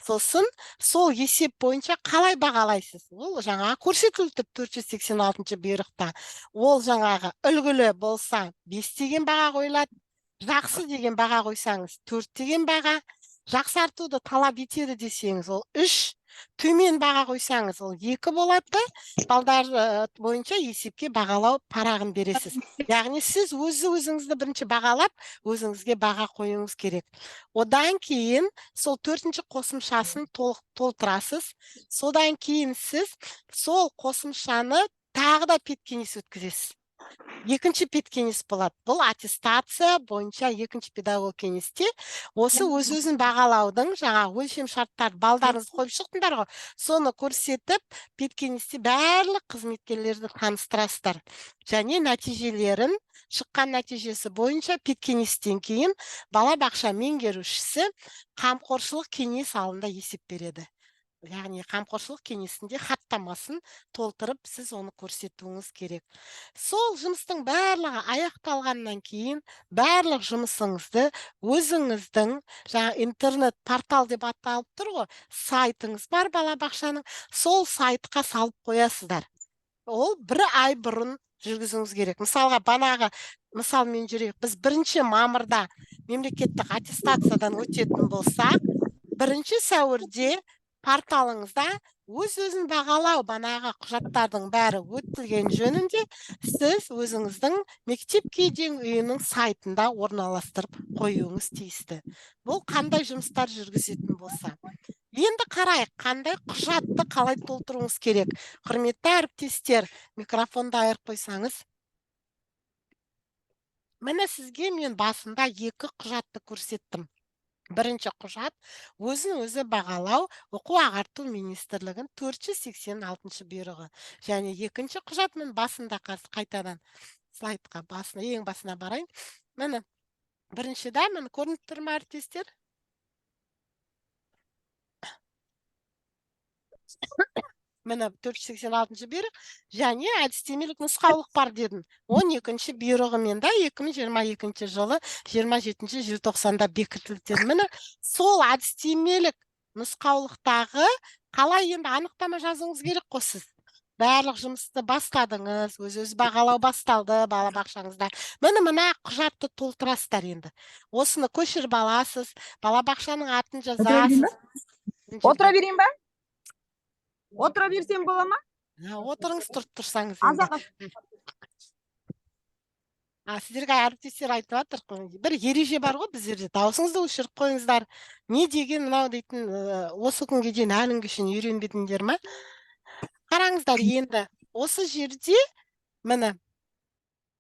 Сосын сол есеп бойынша қалай бағалайсыз, ол жаңағы көрсетіліп тұр 486-бұйрықта. Ол жаңағы үлгілі болса, 5 деген баға қойылады, жақсы деген баға қойсаңыз, 4 деген баға, жақсартуды талап етеді десеңіз, ол 3, төмен баға қойсаңыз, ол 2 болады да, балдар бойынша есепке бағалау парағын бересіз. Яғни сіз өз өзіңізді бірінші бағалап, өзіңізге баға қоюыңыз керек. Одан кейін сол төртінші қосымшасын толық толтырасыз. Содан кейін сіз сол қосымшаны тағы да педкеңес өткізесіз. Екінші педкеңес болады бұл аттестация бойынша. Екінші педагог кеңесте осы өз өзін бағалаудың жаңа өлшем шарттар, балдарыңызды қойып шықтыңдар ғой, соны көрсетіп, педкеңесте барлық қызметкерлерді таныстырасыздар және нәтижелерін, шыққан нәтижесі бойынша педкеңестен кейін балабақша меңгерушісі қамқоршылық кеңес алдында есеп береді. Яғни қамқоршылық кеңесінде хаттамасын толтырып, сіз оны көрсетуіңіз керек. Сол жұмыстың барлығы аяқталғаннан кейін барлық жұмысыңызды өзіңіздің жаңа интернет портал деп аталып тұр ғой, сайтыңыз бар балабақшаның, сол сайтқа салып қоясыздар. Ол бір ай бұрын жүргізуіңіз керек. Мысалға, банағы мысалмен жүрейік: біз 1 мамырда мемлекеттік аттестациядан өтетін болсақ, 1 сәуірде порталыңызда Өз өзін бағалау банағы құжаттардың бәрі өтілген жөнінде сіз өзіңіздің мектепке дейінгі ұйымның сайтында орналастырып қоюыңыз тиісті. Бұл қандай жұмыстар жүргізетін болса. Енді қарайық, қандай құжатты қалай толтыруыңыз керек. Құрметті әріптестер, микрофонды айырып қойсаңыз. Міне, сізге мен басында екі құжатты көрсеттім. Бірінші құжат — өзін өзі бағалау оқу ағарту министрлігінің 486 бұйрығы. Және екінші құжат, мен басында, қазір қайтадан слайдқа, басына, ең басына барайын. Міне, біріншіде, міне, көрініп тұр ма, әріптестер? Міне, 486 бұйрық және әдістемелік нұсқаулық бар дедім. 12 бұйрығымен да 2022 жылы 27 желтоқсанда бекітілді дедім. Міне, сол әдістемелік нұсқаулықтағы қалай енді анықтама жазуыңыз керек қой. Сіз барлық жұмысты бастадыңыз, өз өзі бағалау басталды балабақшаңызда. Міне, мына құжатты толтырасыздар. Енді осыны көшіріп аласыз, балабақшаның атын жазасыз. Отыра берейін ба? Отыра берсем бола ма? Отырыңыз, тұрып тұрсаңыз енді. Аз-ақ. А сіздерге әріптестер айтып жатыр, бір ереже бар ғой біздерде: дауысыңызды өшіріп қойыңыздар. Не деген мынау дейтін, осы күнге дейін, әлі күнге шейін үйренбедіңдер ма? Қараңыздар, енді осы жерде, міне,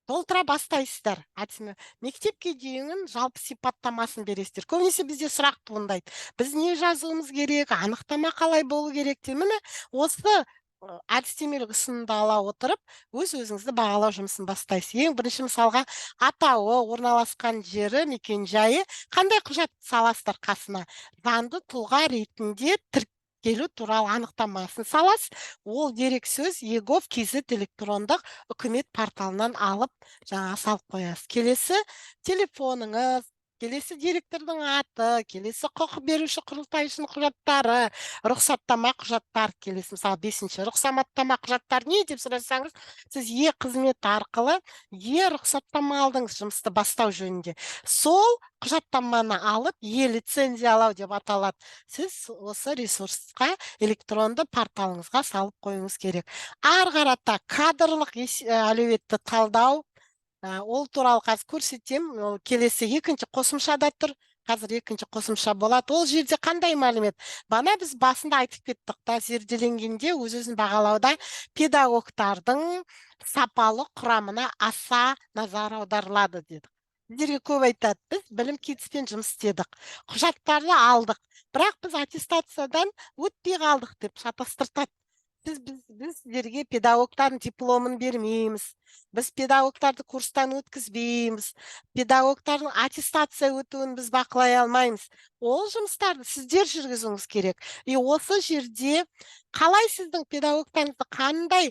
толтыра бастайсыздар. Әдісіме мектепке дейінгі жалпы сипаттамасын бересіздер. Көбінесе бізде сұрақ туындайды: біз не жазуымыз керек, анықтама қалай болу керек деп. Міне, осы әдістемелік ұсынымды ала отырып, өз өзіңізді бағалау жұмысын бастайсыз. Ең бірінші, мысалға, атауы, орналасқан жері, мекен жайы, қандай құжат саласыздар қасына? Заңды тұлға ретінде тіркелу туралы анықтамасын саласыз. Ол дерек сөз egov kz электрондық үкімет порталынан алып, жаңа салып қоясыз. Келесі телефоныңыз, келесі директордың аты, келесі құқық беруші құрылтайшының құжаттары, рұқсаттама құжаттар. Келесі, мысалы, бесінші рұқсаттама құжаттар не деп сұрасаңыз, сіз е қызмет арқылы е рұқсаттама алдыңыз жұмысты бастау жөнінде. Сол құжаттаманы алып, е лицензиялау деп аталады, сіз осы ресурсқа, электронды порталыңызға салып қоюыңыз керек. Ары қарата кадрлық әлеуетті талдау, ол туралы қазір көрсетемін. Ол келесі екінші қосымшада тұр. Қазір екінші қосымша болады. Ол жерде қандай мәлімет? Бана біз басында айтып кеттік та, зерделенгенде өз өзін бағалауда педагогтардың сапалы құрамына аса назар аударылады дедік. Сіздерге көп айтады: біз білім кейспен жұмыс істедік, құжаттарды алдық, бірақ біз аттестациядан өтпей қалдық деп шатастыртады. Біз сіздерге педагогтардың дипломын бермейміз, біз педагогтарды курстан өткізбейміз, педагогтардың аттестация өтуін біз бақылай алмаймыз. Ол жұмыстарды сіздер жүргізуіңіз керек. И осы жерде қалай сіздің педагогтарыңызды, қандай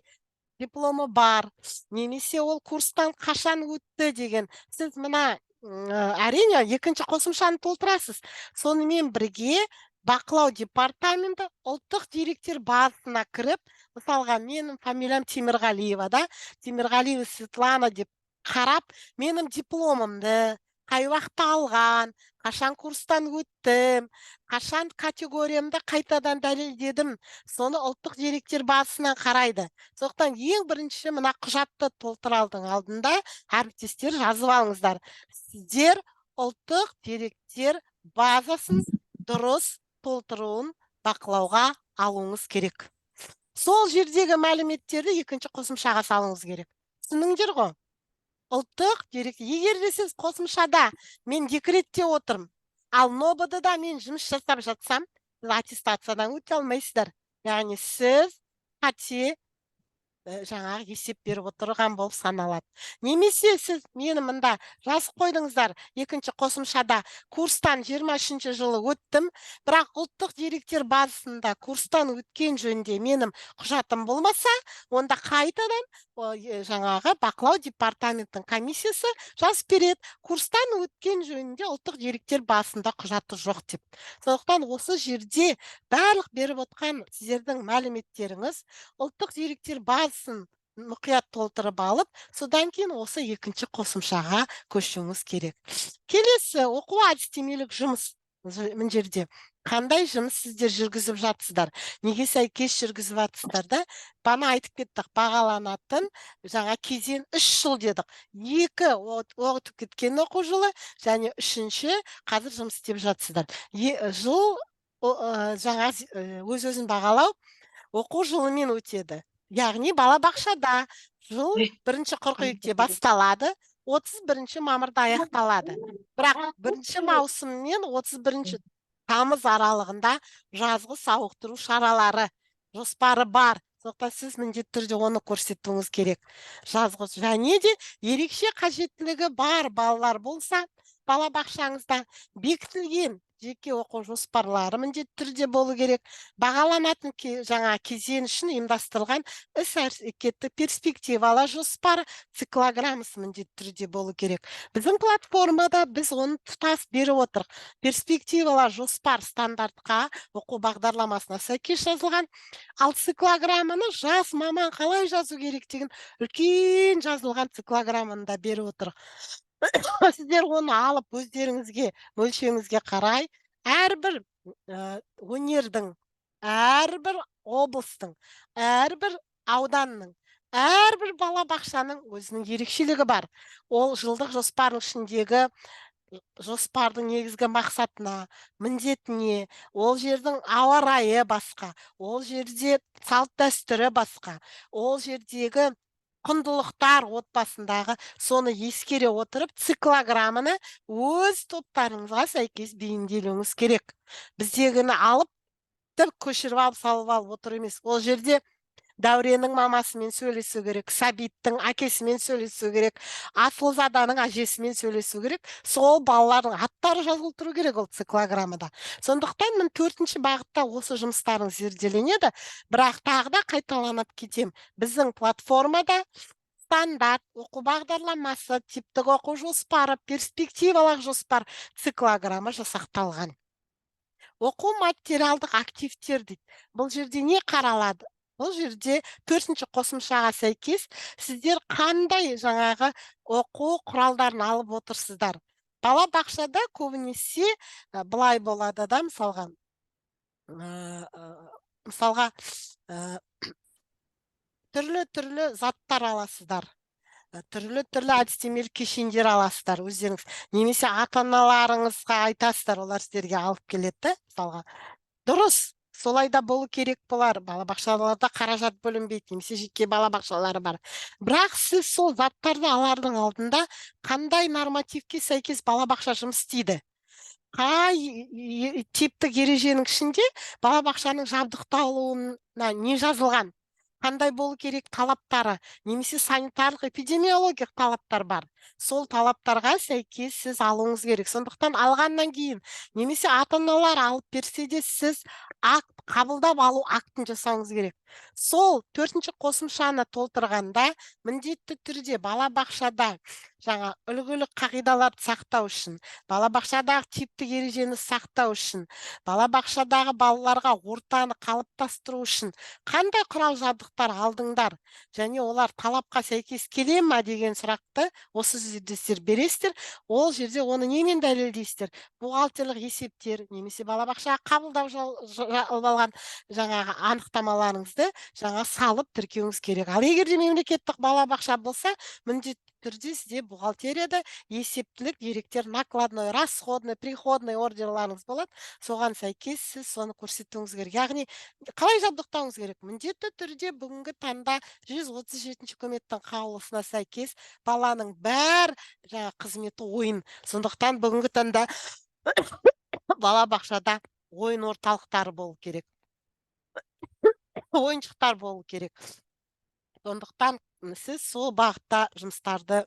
дипломы бар немесе ол курстан қашан өтті деген, сіз мына әрине, екінші қосымшаны толтырасыз. Сонымен бірге бақылау департаменті ұлттық деректер базасына кіріп, мысалға, менің фамилиям Темірғалиева да, Темірғалиева Светлана деп қарап, менің дипломымды қай уақытта алған, қашан курстан өттім, қашан категориямды қайтадан дәлелдедім, соны ұлттық деректер базасынан қарайды. Сондықтан ең бірінші мына құжатты толтырардың алдында, әріптестер, жазып алыңыздар: сіздер ұлттық деректер базасын дұрыс толтыруын бақылауға алуыңыз керек. Сол жердегі мәліметтерді екінші қосымшаға салуыңыз керек. Түсіндіңдер ғой? Ұлттық дерек, егер де сіз қосымшада мен декретте отырмын, ал НОБД да мен жұмыс жасап жатсам, сіз аттестациядан өте алмайсыздар. Яғни сіз қате жаңағы есеп беріп отырған болып саналады. Немесе сіз мені мында жазып қойдыңыздар, екінші қосымшада курстан 23 жылы өттім, бірақ ұлттық деректер базасында курстан өткен жөнінде менің құжатым болмаса, онда қайтадан жаңағы бақылау департаментінің комиссиясы жазып береді: курстан өткен жөнінде ұлттық деректер базасында құжаты жоқ деп. Сондықтан осы жерде барлық беріп отқан сіздердің мәліметтеріңіз ұлттық деректер базасын мұқият толтырып алып, содан кейін осы екінші қосымшаға көшуіңіз керек. Келесі оқу әдістемелік жұмыс. Мына жерде Қандай жұмыс сіздер жүргізіп жатсыздар, неге сәйкес жүргізіп жатсыздар да? Бағана айтып кеттік, бағаланатын жаңа кезең 3 жыл дедік: екі өтіп кеткен оқу жылы және үшінші қазір жұмыс істеп жатсыздар. Жыл жаңа өз өзін бағалау оқу жылымен өтеді, яғни балабақшада жыл 1 қыркүйекте басталады, 31 мамырда аяқталады. Бірақ 1 маусым мен 31 тамыз аралығында жазғы сауықтыру шаралары жоспары бар, сондықтан сіз міндетті түрде оны көрсетуіңіз керек. Жазғы және де ерекше қажеттілігі бар балалар болса, балабақшаңызда бекітілген жеке оқу жоспарлары міндетті түрде болу керек. Бағаланатын жаңа кезең үшін ұйымдастырылған іс әрекетті перспективалы жоспары, циклограммасы міндетті түрде болу керек. Біздің платформада біз оны тұтас беріп отырмық. Перспективалы жоспар стандартқа, оқу бағдарламасына сәйкес жазылған, ал циклограмманы жас маман қалай жазу керек деген үлкен жазылған циклограмманы да беріп отырмық. Сіздер оны алып, өздеріңізге, өлшеміңізге қарай әрбір өнердің, әрбір облыстың, әрбір ауданның, әрбір балабақшаның өзінің ерекшелігі бар. Ол жылдық жоспардың ішіндегі жоспардың негізгі мақсатына, міндетіне, ол жердің ауа райы басқа, ол жерде салт дәстүрі басқа, ол жердегі құндылықтар отбасындағы, соны ескере отырып, циклограмманы өз топтарыңызға сәйкес бейімделуіңіз керек. Біздегіні алып, тіп көшіріп алып, салып алып отыр емес. Ол жерде Дәуреннің мамасымен сөйлесу керек, Сәбиттің әкесімен сөйлесу керек, Асылзаданың әжесімен сөйлесу керек. Сол балалардың аттары жазылып тұру керек ол циклограммада. Сондықтан міне, төртінші бағытта осы жұмыстарыңыз зерделенеді. Бірақ тағы да қайталанып кетем, біздің платформада стандарт, оқу бағдарламасы, типтік оқу жоспары, перспективалық жоспар, циклограмма жасақталған. Оқу материалдық активтер дейді. Бұл жерде не қаралады? Бұл жерде төртінші қосымшаға сәйкес сіздер қандай жаңағы оқу құралдарын алып отырсыздар? Балабақшада көбінесе былай болады да, мысалға, түрлі түрлі заттар аласыздар, түрлі түрлі әдістемелік кешендер аласыздар өздеріңіз немесе ата аналарыңызға айтасыздар, олар сіздерге алып келеді да. Мысалға, дұрыс, солай да болу керек болар, балабақшаларда қаражат бөлінбейді немесе жеке балабақшалары бар. Бірақ сіз сол заттарды алардың алдында қандай нормативке сәйкес балабақша жұмыс істейді, қай типтік ереженің ішінде балабақшаның жабдықталуына не жазылған, қандай болу керек талаптары немесе санитарлық эпидемиологиялық талаптар бар, сол талаптарға сәйкес сіз алуыңыз керек. Сондықтан алғаннан кейін немесе ата аналар алып берсе де, сіз акт, қабылдап алу актін жасауыңыз керек. Сол төртінші қосымшаны толтырғанда міндетті түрде балабақшада жаңа үлгілік қағидаларды сақтау үшін, балабақшадағы типтік ережені сақтау үшін, балабақшадағы балаларға ортаны қалыптастыру үшін қандай құрал жабдықтар алдыңдар және олар талапқа сәйкес келе ма деген сұрақты осы жерде сіздер бересіздер. Ол жерде оны немен дәлелдейсіздер? Бухгалтерлік есептер немесе балабақшаға қабылдау алған жаңағы анықтамаларыңызды жаңа салып тіркеуіңіз керек. Ал егер де мемлекеттік балабақша болса, міндетті түрде сізде бухгалтерияда есептілік деректер, накладной, расходный, приходный ордерларыңыз болады. Соған сәйкес сіз соны көрсетуіңіз керек. Яғни қалай жабдықтауыңыз керек? Міндетті түрде бүгінгі таңда 137 үкіметтің қаулысына сәйкес баланың бәр жаңа қызметі ойын. Сондықтан бүгінгі таңда балабақшада ойын орталықтары болу керек, ойыншықтар болу керек. Сондықтан сіз сол бағытта жұмыстарды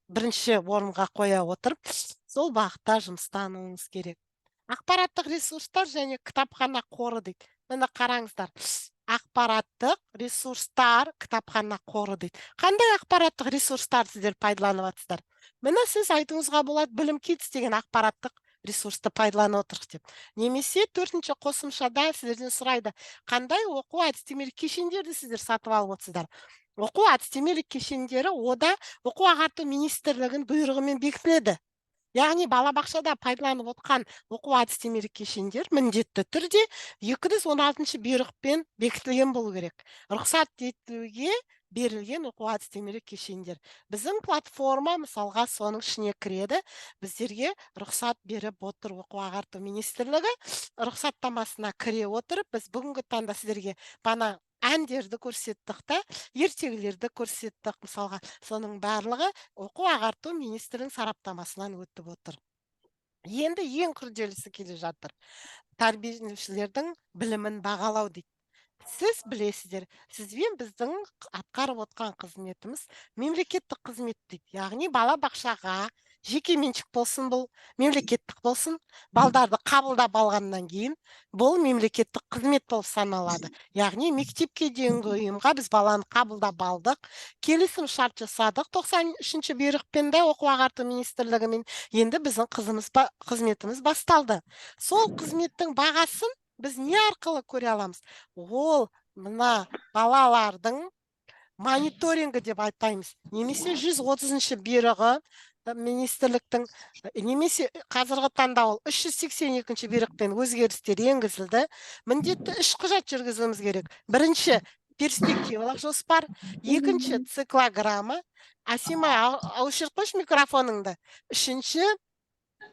бірінші орынға қоя отырып, сол бағытта жұмыстануыңыз керек. Ақпараттық ресурстар және кітапхана қоры дейді. Міне, қараңыздар, ақпараттық ресурстар, кітапхана қоры дейді. Қандай ақпараттық ресурстар сіздер пайдаланып жатсыздар? Міне, сіз айтуыңызға болады, Білім Kids деген ақпараттық ресурсты пайдаланып отырмыз деп. Немесе төртінші қосымшада сіздерден сұрайды, қандай оқу әдістемелік кешендерді сіздер сатып алып отырсыздар? Оқу әдістемелік кешендері ода оқу ағарту министрлігінің бұйрығымен бекітіледі. Яғни балабақшада пайдаланып отқан оқу әдістемелік кешендер міндетті түрде 216 бұйрықпен бекітілген болу керек. Рұқсат етілуге берілген оқу әдістемелік кешендер. Біздің платформа, мысалға, соның ішіне кіреді. Біздерге рұқсат беріп отыр Оқу ағарту министрлігі. Рұқсаттамасына кіре отырып, біз бүгінгі таңда сіздерге бана әндерді көрсеттік та, ертегілерді көрсеттік, мысалға, соның барлығы Оқу ағарту министрінің сараптамасынан өтіп отыр. Енді ең күрделісі келе жатыр. Тәрбиеленушілердің білімін бағалау дейді. Сіз білесіздер, сізбен біздің атқарып отқан қызметіміз мемлекеттік қызмет дейді. Яғни балабақшаға, жеке меншік болсын, бұл мемлекеттік болсын, балдарды қабылдап алғаннан кейін бұл мемлекеттік қызмет болып саналады. Яғни мектепке дейінгі ұйымға біз баланы қабылдап алдық, келісім шарт жасадық 93 бұйрықпен де, Оқу ағарту министрлігімен. Енді біздің қызметіміз басталды. Сол қызметтің бағасын біз не арқылы көре аламыз? Ол мына балалардың мониторингі деп айтаймыз, немесе 130 бұйрығы министрліктің, немесе қазіргі таңда ол 382 бұйрықпен өзгерістер енгізілді. Міндетті үш құжат жүргізуіміз керек. Бірінші, перспективалық жоспар, екінші, циклограмма. Асима, өшіріп қойшы микрофоныңды. Үшінші,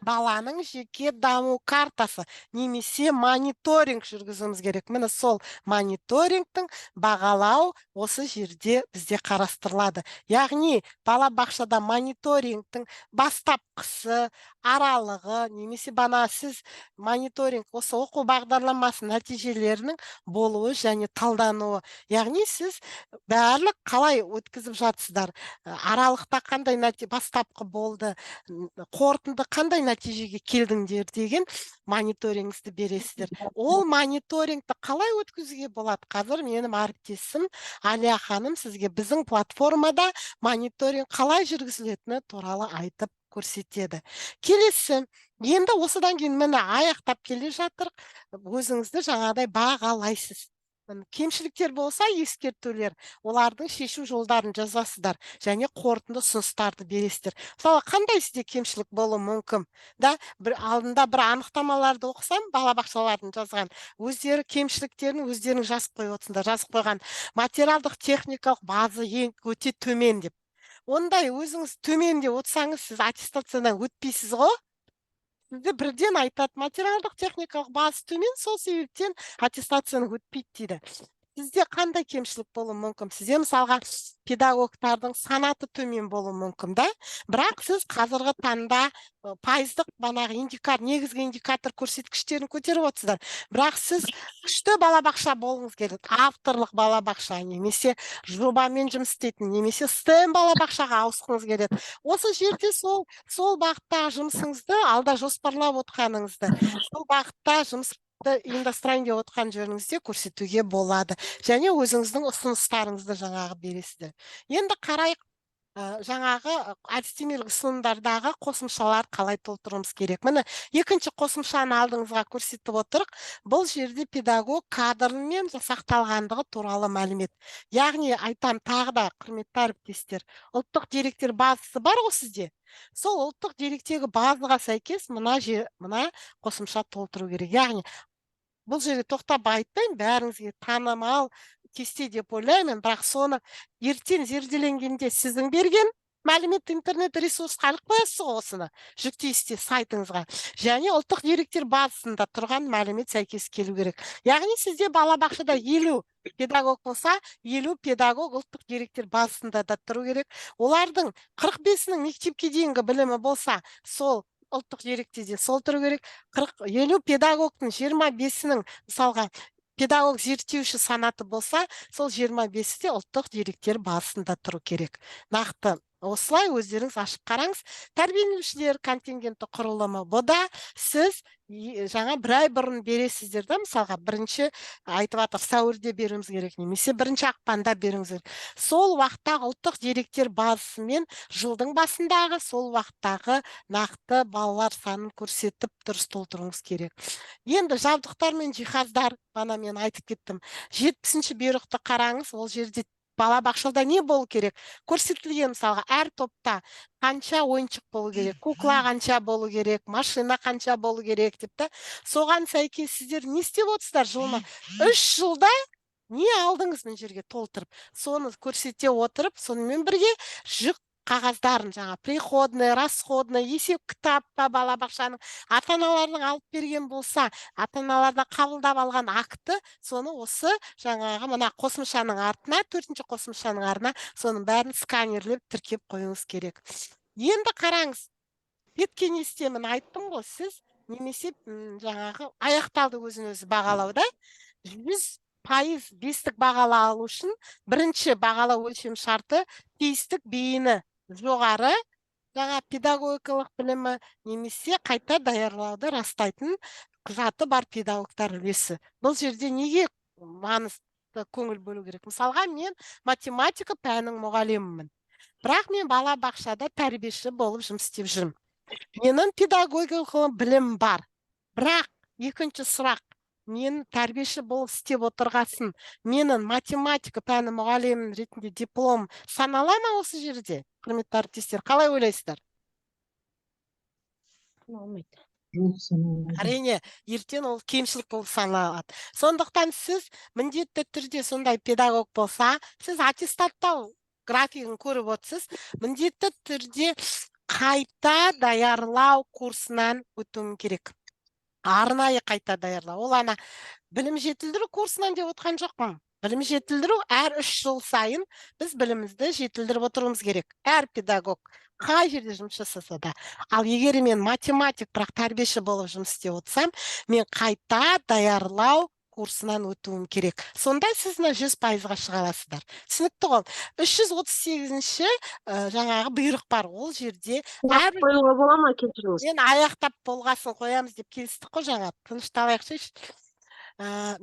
баланың жеке даму картасы немесе мониторинг жүргізуіміз керек. Міне, сол мониторингтің бағалау осы жерде бізде қарастырылады. Яғни балабақшада мониторингтің бастапқысы, аралығы немесе бана сіз мониторинг осы оқу бағдарламасы нәтижелерінің болуы және талдануы. Яғни сіз барлық қалай өткізіп жатсыздар, аралықта қандай бастапқы болды, қорытынды қандай нәтижеге келдіңдер деген мониторингті бересіздер. Ол мониторингті қалай өткізуге болады? Қазір менің әріптесім Алия ханым сізге біздің платформада мониторинг қалай жүргізілетіні туралы айтып көрсетеді. Келесі, енді осыдан кейін, міне, аяқтап келе жатыр, өзіңізді жаңағыдай бағалайсыз. Міне, кемшіліктер болса, ескертулер, олардың шешу жолдарын жазасыздар және қорытынды ұсыныстарды бересіздер. Мысалы, қандай сізде кемшілік болуы мүмкін? Да, бір алдында бір анықтамаларды оқысам, балабақшалардың жазған, өздері кемшіліктерін өздерің жазып қойып отырсыңдар, жазып қойған. Материалдық техникалық база ең өте төмен деп. Ондай өзіңіз төмен деп отырсаңыз, сіз аттестациядан өтпейсіз ғой. Сізді бірден айтады, материалдық техникалық база төмен, сол себептен аттестацияны өтпейді дейді. Сізде қандай кемшілік болуы мүмкін? Сізде, мысалға, педагогтардың санаты төмен болуы мүмкін да, бірақ сіз қазіргі таңда пайыздық банағы индикатор, негізгі индикатор көрсеткіштерін көтеріп отырсыздар. Бірақ сіз күшті балабақша болғыңыз келеді, авторлық балабақша немесе жобамен жұмыс істейтін немесе STEM балабақшаға ауысқыңыз келеді. Осы жерде сол бағыттағы жұмысыңызды алда жоспарлап отқаныңызды, сол бағытта жұмыс ұйымдастырайын деп отқан жөніңізде көрсетуге болады және өзіңіздің ұсыныстарыңызды жаңағы бересіздер. Енді қарайық, жаңағы әдістемелік ұсынымдардағы қосымшалар қалай толтыруымыз керек. Міне, екінші қосымшаны алдыңызға көрсетіп отырық. Бұл жерде педагог кадрымен жасақталғандығы туралы мәлімет. Яғни айтам тағы да, құрметті әріптестер, ұлттық деректер базасы бар ғой сізде. Сол ұлттық деректегі базаға сәйкес мына қосымша толтыру керек. Яғни бұл жерде тоқтап айтпаймын, бәріңізге танымал кесте деп ойлаймын, бірақ соны ертең зерделенгенде сіздің берген мәлімет интернет ресурсқа іліп қоясыз ғой, осыны жүктейсіз де сайтыңызға, және ұлттық деректер базасында тұрған мәлімет сәйкес келу керек. Яғни сізде балабақшада 50 педагог болса, 50 педагог ұлттық деректер базасында да тұру керек. Олардың 45-інің мектепке дейінгі білімі болса, сол ұлттық деректе де сол тұру керек. 40, 50 педагогтың 25-інің, мысалға, педагог зерттеуші санаты болса, сол 25-і де ұлттық деректер базасында тұру керек. Нақты осылай өздеріңіз ашып қараңыз. Тәрбиеленушілер контингенті құрылымы. Бұда сіз жаңа бір ай бұрын бересіздер да, мысалға, бірінші айтып жатыр, сәуірде беруіміз керек немесе бірінші ақпанда беруіміз керек. Сол уақыттағы ұлттық деректер базасымен жылдың басындағы сол уақыттағы нақты балалар санын көрсетіп дұрыс толтыруыңыз керек. Енді жабдықтар мен жиһаздар, бана мен айтып кеттім. 70-бұйрықты қараңыз, ол жерде Балабақшада не болу керек, көрсетілген. Мысалға, әр топта қанша ойыншық болу керек, кукла қанша болу керек, машина қанша болу керек деп та. Соған сәйкес сіздер не істеп отырсыздар? Жылына, 3 жылда не алдыңыз, мына жерге толтырып, соны көрсете отырып, сонымен бірге жүк қағаздарын, жаңа приходный, расходный есеп кітап па, балабақшаның ата аналардың алып берген болса, ата аналардан қабылдап алған акті, соны осы жаңағы мына қосымшаның артына, төртінші қосымшаның артына соның бәрін сканерлеп, тіркеп қоюыңыз керек. Енді қараңыз, педкеңесте міне айттым ғой, сіз немесе жаңағы аяқталды өзін өзі бағалауда 100% бестік бағала алу үшін бірінші бағалау өлшем шарты тиістік бейіні жоғары, жаңа педагогикалық білімі немесе қайта даярлауды растайтын құжаты бар педагогтар үлесі. Бұл жерде неге маңызды көңіл бөлу керек? Мысалға, мен математика пәнінің мұғалімімін, бірақ мен балабақшада тәрбиеші болып жұмыс істеп жүрмін. Менің педагогикалық білімім бар, бірақ екінші сұрақ: мен тәрбиеші болып істеп отырғасын, менің математика пәні мұғалімі ретінде диплом санала ма осы жерде? Құрметті әріптестер, қалай ойлайсыздар? Алмайды. Жоқ, саналмайды. Әрине, ертең ол кемшілік болып саналады. Сондықтан сіз міндетті түрде сондай педагог болса, сіз аттестаттау графигін көріп отырсыз, міндетті түрде қайта даярлау курсынан өтуім керек. Арнайы қайта даярлау. Ол ана білім жетілдіру курсынан деп отқан жоқпын. Білім жетілдіру әр 3 жыл сайын біз білімімізді жетілдіріп отыруымыз керек. Әр педагог қай жерде жұмыс жасаса да. Ал егер мен математик, бірақ тәрбиеші болып жұмыс істеп отырсам, мен қайта даярлау курсынан өтуім керек. Сонда сіз мына 100%-ға шыға аласыздар. Түсінікті ғой? 338-ші жаңағы бұйрық бар. Ол жерде әр Қоюға бола ма, кешіріңіз? Мен аяқтап болғасын қоямыз деп келістік қой жаңа. Тынышталайықшы.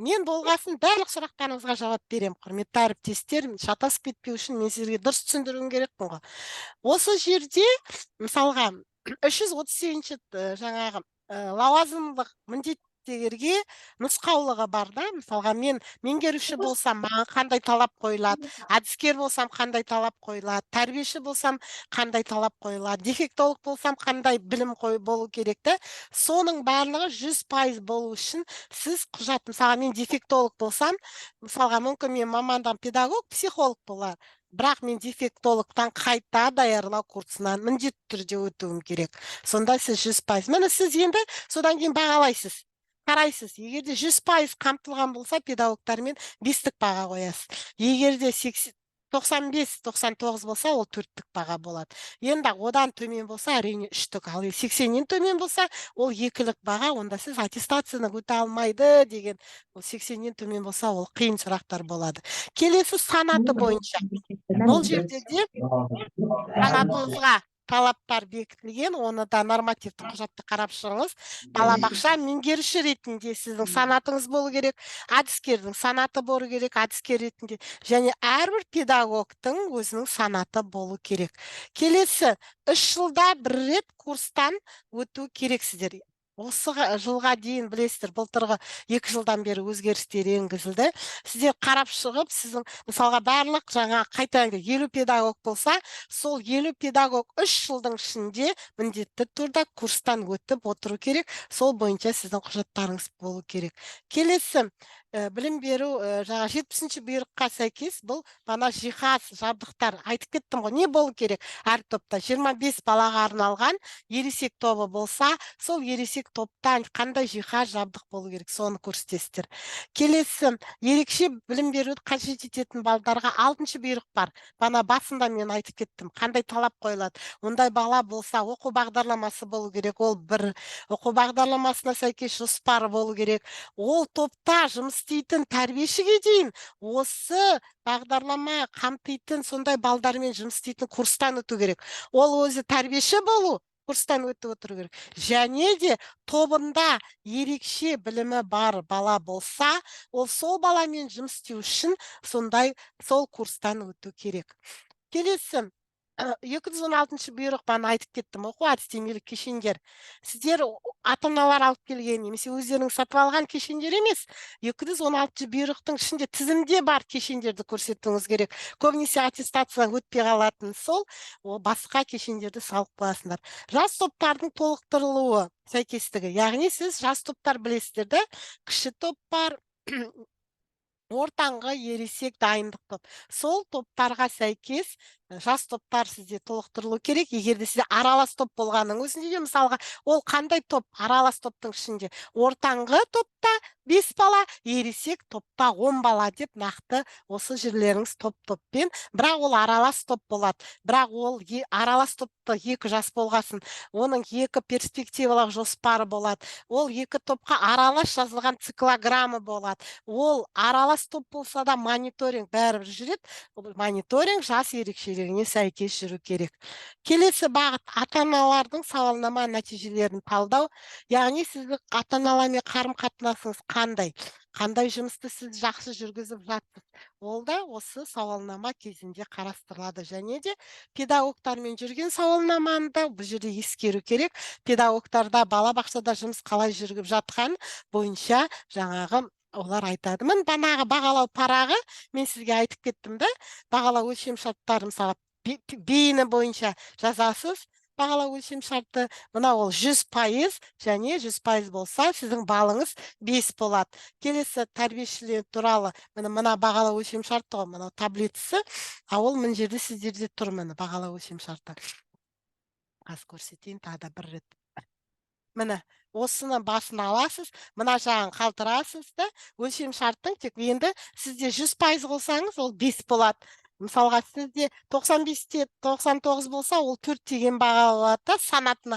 Мен болғасын барлық сұрақтарыңызға жауап беремін. Құрметті әріптестер, шатасып кетпеу үшін мен сіздерге дұрыс түсіндіруім керекпін ғой. Осы жерде, мысалға, 338-ші жаңағы лауазымдық міндеттегерге нұсқаулығы бар да. Мысалға, мен меңгеруші болсам, маған қандай талап қойылады, әдіскер болсам, қандай талап қойылады, тәрбиеші болсам, қандай талап қойылады, дефектолог болсам, қандай білім қой болу керек та. Соның барлығы 100% болу үшін сіз құжат, мысалға, мен дефектолог болсам, мысалға, мүмкін мен мамандығым педагог, психолог болар, бірақ мен дефектологтан қайта даярлау курсынан міндетті түрде өтуім керек. Сонда сіз 100%, міне, сіз енді содан кейін бағалайсыз, қарайсыз. Егер де 100% қамтылған болса, педагогтармен бестік баға қоясыз. Егер де 95, 99 болса, ол төрттік баға болады. Енді одан төмен болса, әрине, үштік. Ал 80-нен төмен болса, ол екілік баға. Онда сіз аттестацияны өте алмайды деген. Ол 80-нен төмен болса, ол қиын сұрақтар болады. Келесі санаты бойынша. Бұл жерде де санатыңызға талаптар бекітілген, оны да нормативті құжатты қарап шығыңыз. Балабақша меңгеруші ретінде сіздің санатыңыз болу керек, әдіскердің санаты болу керек, әдіскер ретінде, және әрбір педагогтың өзінің санаты болу керек. Келесі 3 жылда бір рет курстан өту керексіздер. Осы жылға дейін, білесіздер, былтырғы 2 жылдан бері өзгерістер енгізілді. Сіздер қарап шығып, сіздің, мысалға, барлық жаңа қайта 50 педагог болса, сол 50 педагог 3 жылдың ішінде міндетті түрде курстан өтіп отыру керек. Сол бойынша сіздің құжаттарыңыз болу керек. Келесі білім беру жаңа 70-ші бұйрыққа сәйкес, бұл ана жиһаз жабдықтар айтып кеттім ғой, не болу керек. Әр топта 25 балаға арналған ересек тобы болса, сол ересек топтан қандай жиһаз жабдық болу керек, соны көрсетесіздер. Келесі ерекше білім беруді қажет ететін балдарға алтыншы бұйрық бар. Бана басында мен айтып кеттім, қандай талап қойылады. Ондай бала болса, оқу бағдарламасы болу керек. Ол бір оқу бағдарламасына сәйкес жоспары болу керек. Ол топта жұмыс істейтін тәрбиешіге дейін осы бағдарлама қамтитын сондай балдармен жұмыс істейтін курстан өту керек. Ол өзі тәрбиеші болу курстан өтіп отыру керек. Және де тобында ерекше білімі бар бала болса, ол сол баламен жұмыс істеу үшін сондай сол курстан өту керек. Келесі 216 бұйрық, бағана айтып кеттім, оқу әдістемелік кешендер. Сіздер ата аналар алып келген немесе өздеріңіз сатып алған кешендер емес, 216 бұйрықтың ішінде тізімде бар кешендерді көрсетуіңіз керек. Көбінесе аттестация өтпей қалатын сол, ол басқа кешендерді салып қоясыңдар. Жас топтардың толықтырылуы сәйкестігі, яғни сіз жас топтар білесіздер да, кіші топ бар, ортаңғы, ересек, дайындық топ. Сол топтарға сәйкес жас топтар сізде толықтырылу керек. Егер де сізде аралас топ болғанның өзінде де, мысалға, ол қандай топ? Аралас топтың ішінде ортаңғы топта 5 бала, ересек топта 10 бала деп нақты осы жерлеріңіз топ-топпен, бірақ ол аралас топ болады. Бірақ ол аралас топта 2 жас болғасын, оның 2 перспективалық жоспары болады. Ол 2 топқа аралас жазылған циклограмма болады. Ол аралас топ болса да мониторинг бәрібір жүреді. Ол мониторинг жас ерекшелігіне сәйкес жүру керек. Келесі бағыт ата-аналардың сауалнама нәтижелерін талдау. Яғни сіздің ата-аналармен қарым-қатынасыңыз қандай? Қандай жұмысты сіз жақсы жүргізіп жатсыз? Ол да осы сауалнама кезінде қарастырылады. Және де педагогтармен жүрген сауалнаманы да бұл жерде ескеру керек. Педагогтарда балабақшада жұмыс қалай жүргізіп жатқан бойынша жаңағы олар айтады. Міне бағанағы бағалау парағы, мен сізге айтып кеттім да, бағалау өлшем шарттары, мысалы, бейіні бойынша жазасыз. Бағалау өлшем шарты, мына ол 100% және 100% болса, сіздің балыңыз 5 болады. Келесі тәрбиешілер туралы, міне мына бағалау өлшем шарты ғой, мынау таблицасы, а ол мына жерде сіздерде тұр, міне бағалау өлшем шарты. Қазір көрсетейін тағы да бір рет. Міне осыны басын аласыз, мына жағын қалтырасыз да, өлшем шарттың тек енді сізде 100% болсаңыз, ол 5 болады. Мысалға, сізде 95-те 99 болса, ол 4 деген баға болады да, санатын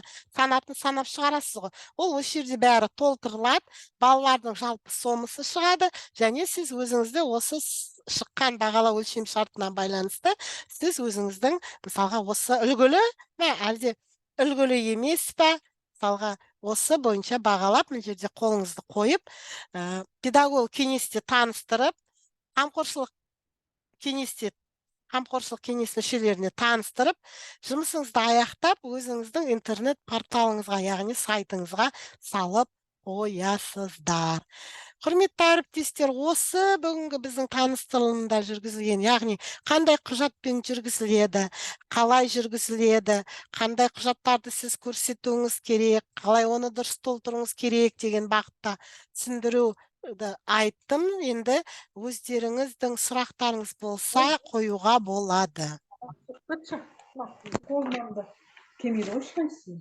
санап шығарасыз ғой. Ол осы жерде бәрі толтырылады, балалардың жалпы сомасы шығады, және сіз өзіңізді осы шыққан бағалау өлшем шартына байланысты, сіз өзіңіздің, мысалға, осы үлгілі ме, әлде үлгілі емес пе, мысалға, осы бойынша бағалап, мына жерде қолыңызды қойып, педагог кеңесте таныстырып, қамқоршылық кеңес мүшелеріне таныстырып, жұмысыңызды аяқтап, өзіңіздің интернет порталыңызға, яғни сайтыңызға салып қоясыздар. Құрметті әріптестер, осы бүгінгі біздің таныстырылымда жүргізілген, яғни қандай құжатпен жүргізіледі, қалай жүргізіледі, қандай құжаттарды сіз көрсетуіңіз керек, қалай оны дұрыс толтыруыңыз керек деген бағытта түсіндіруді айттым. Енді өздеріңіздің сұрақтарыңыз болса қоюға болады. Қолынан да келмейді ғой ешқайсысы.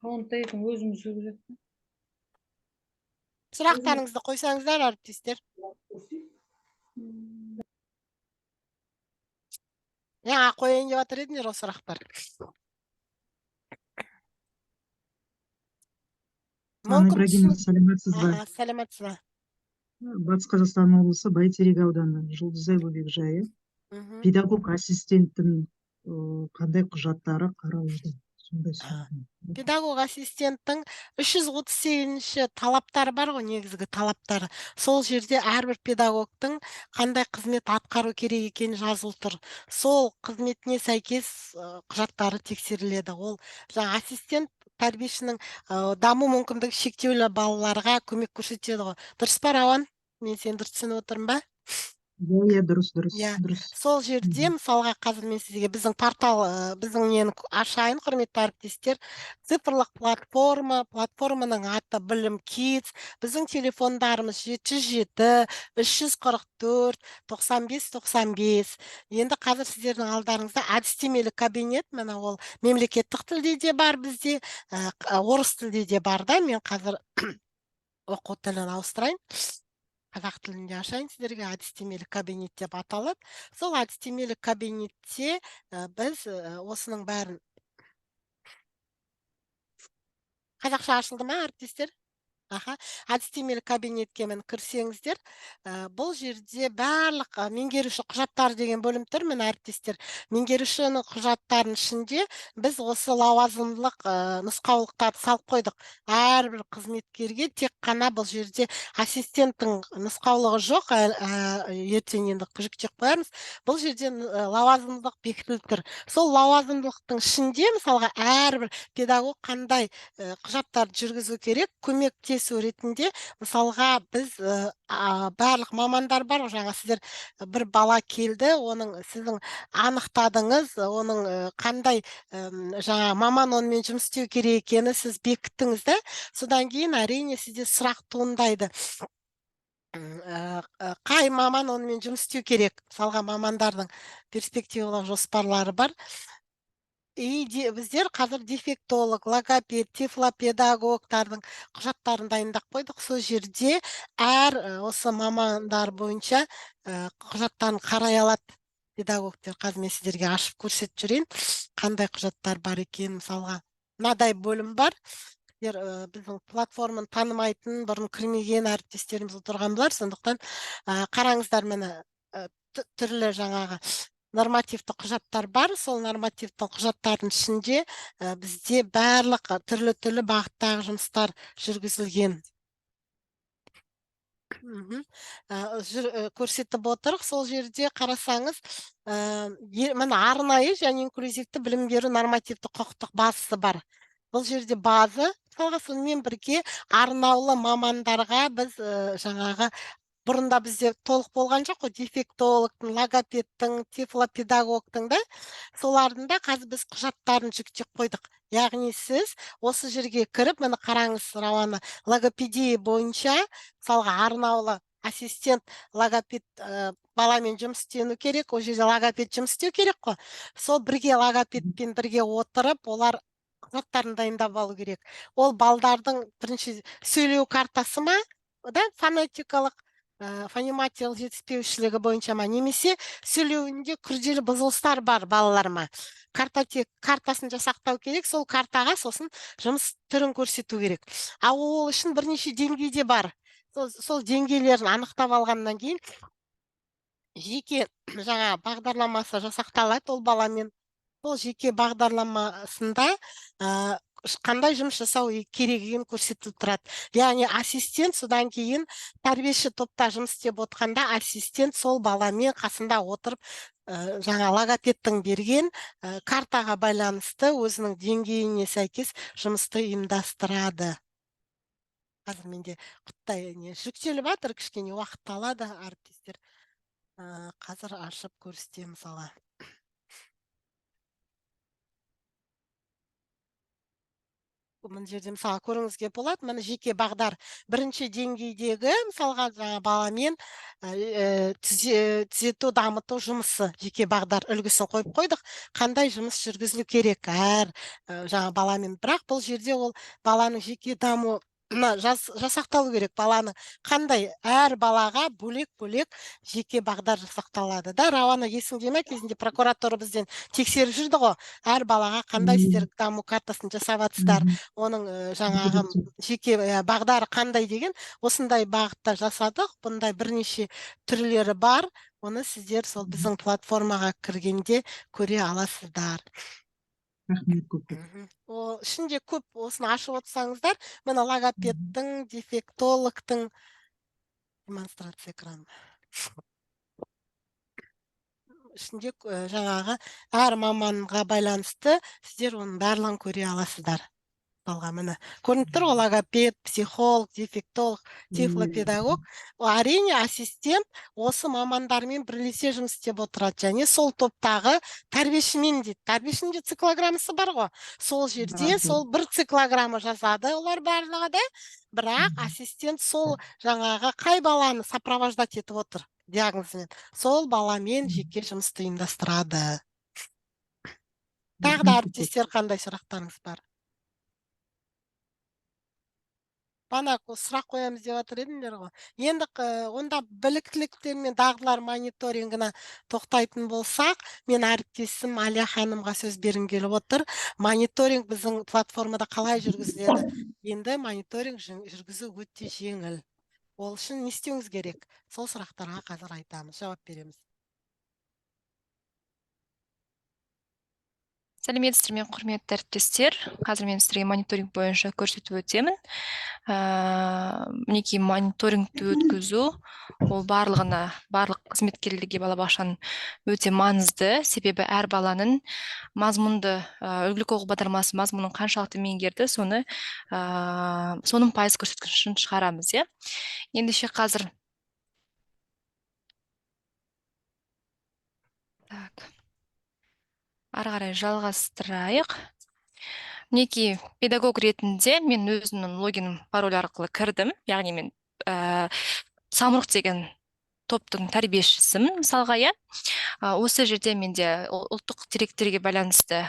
Оны да ертең өзіміз жүргізеді. Сұрақтарыңызды қойсаңыздар, әріптестер. Жаңа қояйын деп жатыр едіңдер ол сұрақтар. Анна Мүмкін Ибрагимовна, саламатсыз ба? Аха, саламатсыз ба? Батыс Қазақстан облысы, Бәйтерек ауданы, Жұлдызай бөбекжайы. Педагог ассистенттің қандай құжаттары қаралады? Сондай сұрақ. Педагог ассистенттің 338-ші талаптары бар ғой, негізгі талаптары. Сол жерде әрбір педагогтың қандай қызмет атқару керек екені жазылып тұр. Сол қызметіне сәйкес құжаттары тексеріледі. Ол жаңа ассистент тәрбиешінің даму мүмкіндігі шектеулі балаларға көмек көрсетеді ғой. Дұрыс па, Рауан? Мен сені дұрыс түсініп отырмын ба? Иә, иә, дұрыс, дұрыс, Иә. дұрыс. Сол жерде, мысалға, қазір мен сізге біздің портал, біздің нені ашайын, құрметті әріптестер. Цифрлық платформа, платформаның аты Білім Kids. Біздің телефондарымыз 707, 344, 95, 95. Енді қазір сіздердің алдарыңызда әдістемелік кабинет, міне ол мемлекеттік тілде де бар бізде, орыс тілде де бар да. Мен қазір оқу тілін ауыстырайын. Қазақ тілінде ашайын сіздерге, әдістемелік кабинет деп аталады. Сол әдістемелік кабинетте біз осының бәрін қазақша ашылды ма, әріптестер? Аха, әдістемелік кабинетке, міне, кірсеңіздер, бұл жерде барлық меңгеруші құжаттар деген бөлім тұр. Міне, әріптестер, меңгерушінің құжаттарының ішінде біз осы лауазымдылық нұсқаулықтарды салып қойдық әрбір қызметкерге. Тек қана бұл жерде ассистенттің нұсқаулығы жоқ, ертең енді жүктеп қоярмыз. Бұл жерде лауазымдылық бекітіліп тұр. Сол лауазымдылықтың ішінде, мысалға, әрбір педагог қандай құжаттарды жүргізу керек, көмектесу ретінде. Мысалға, біз барлық мамандар бар ғой, жаңа сіздер бір бала келді, оның сіздің анықтадыңыз, оның қандай жаңа маман онымен жұмыс істеу керек екені сіз бекіттіңіз да. Содан кейін, әрине, сізде сұрақ туындайды: қай маман онымен жұмыс істеу керек? Мысалға, мамандардың перспективалық жоспарлары бар. И біздер қазір дефектолог, логопед, тифлопедагогтардың құжаттарын дайындап қойдық. Сол жерде әр осы мамандар бойынша құжаттарын қарай алады педагогтер. Қазір мен сіздерге ашып көрсетіп жіберейін, қандай құжаттар бар екенін. Мысалға, мынадай бөлім бар. Сіздер біздің платформаны танымайтын, бұрын кірмеген әріптестеріміз отырған болар, сондықтан қараңыздар, міне, түрлі жаңағы нормативті құжаттар бар. Сол нормативті құжаттардың ішінде бізде барлық түрлі-түрлі бағыттағы жұмыстар жүргізілген. Көрсетіп отырық. Сол жерде қарасаңыз, міне, арнайы және инклюзивті білім беру нормативті құқықтық базасы бар. Бұл жерде база, мысалға, сонымен бірге арнаулы мамандарға біз жаңағы бұрында бізде толық болған жоқ қой, дефектологтың, логопедтің, тифлопедагогтың да, солардың да қазір біз құжаттарын жүктеп қойдық. Яғни сіз осы жерге кіріп, міне, қараңыз, Рауана, логопедия бойынша, мысалға, арнаулы ассистент логопед баламен жұмыс істену керек, ол жерде логопед жұмыс істеу керек қой. Сол бірге логопедпен бірге отырып, олар құжаттарын дайындап алу керек. Ол балдардың бірінші сөйлеу картасы ма да, фонетикалық, фонематикалық жетіспеушілігі бойынша ма, немесе сөйлеуінде күрделі бұзылыстар бар балалар ма, картотек картасын жасақтау керек. Сол картаға сосын жұмыс түрін көрсету керек. Ал ол үшін бірнеше деңгейде бар. Сол деңгейлерін анықтап алғаннан кейін жеке жаңа бағдарламасы жасақталады ол баламен. Сол жеке бағдарламасында қандай жұмыс жасау керек екені көрсетіліп тұрады. Яғни ассистент содан кейін тәрбиеші топта жұмыс істеп отқанда, ассистент сол баламен қасында отырып, жаңа логопедтің берген картаға байланысты өзінің деңгейіне сәйкес жұмысты ұйымдастырады. Қазір менде құттай не жүктеліп жатыр, кішкене уақыт алады, әріптестер. Қазір ашып көрсетемін. Мысалға, мына жерде, мысалы, көріңізге болады, міне, жеке бағдар бірінші деңгейдегі, мысалға, жаңа баламен түзету, дамыту жұмысы, жеке бағдар үлгісін қойып қойдық, қандай жұмыс жүргізілу керек әр жаңа баламен. Бірақ бұл жерде ол баланың жеке даму мына жасақталу керек. Баланы қандай, әр балаға бөлек бөлек жеке бағдар жасақталады да. Рауана, есіңде ме, кезінде прокуратура бізден тексеріп жүрді ғой, әр балаға қандай сіздер даму картасын жасап жатсыздар, оның жаңағы жеке бағдары қандай деген. Осындай бағытта жасадық. Бұндай бірнеше түрлері бар. Оны сіздер сол біздің платформаға кіргенде көре аласыздар. Рахмет көп көп. Ол ішінде көп, осыны ашып отырсаңыздар, міне, логопедтің, дефектологтың, демонстрация экрана, ішінде жаңағы әр маманға байланысты сіздер оның барлығын көре аласыздар. Мысалға, міне, көрініп тұр ғой: логопед, психолог, дефектолог, тифлопедагог. Әрине, ассистент осы мамандармен бірлесе жұмыс істеп отырады және сол топтағы тәрбиешімен дейді. Тәрбиешінің де циклограммасы бар ғой. Сол жерде сол бір циклограмма жазады олар барлығы да, бірақ ассистент сол жаңағы қай баланы сопровождать етіп отыр диагнозымен, сол баламен жеке жұмысты ұйымдастырады. Тағы да, әріптестер, қандай сұрақтарыңыз бар? Бана сұрақ қоямыз деп жатыр едіңдер ғой. Енді онда біліктіліктер мен дағдылар мониторингіне тоқтайтын болсақ, мен әріптесім Әлия ханымға сөз бергім келіп отыр. Мониторинг біздің платформада қалай жүргізіледі? Енді мониторинг жүргізу өте жеңіл. Ол үшін не істеуіңіз керек? Сол сұрақтарға қазір айтамыз, жауап береміз. Сәлеметсіздер ме, құрметті әріптестер. Қазір мен сіздерге мониторинг бойынша көрсетіп өтемін. Мінекей, мониторингті өткізу ол барлығына, барлық қызметкерлерге балабақшаның өте маңызды, себебі әр баланың мазмұнды үлгілік оқу бағдарламасы мазмұнын қаншалықты меңгерді, соның пайыз көрсеткішін шығарамыз, иә. Ендеше қазір так ары қарай жалғастырайық. Мінекей, педагог ретінде мен өзімнің логин пароль арқылы кірдім, яғни мен Самұрық деген топтың тәрбиешісімін, мысалға, иә. Осы жерде менде ұлттық деректерге байланысты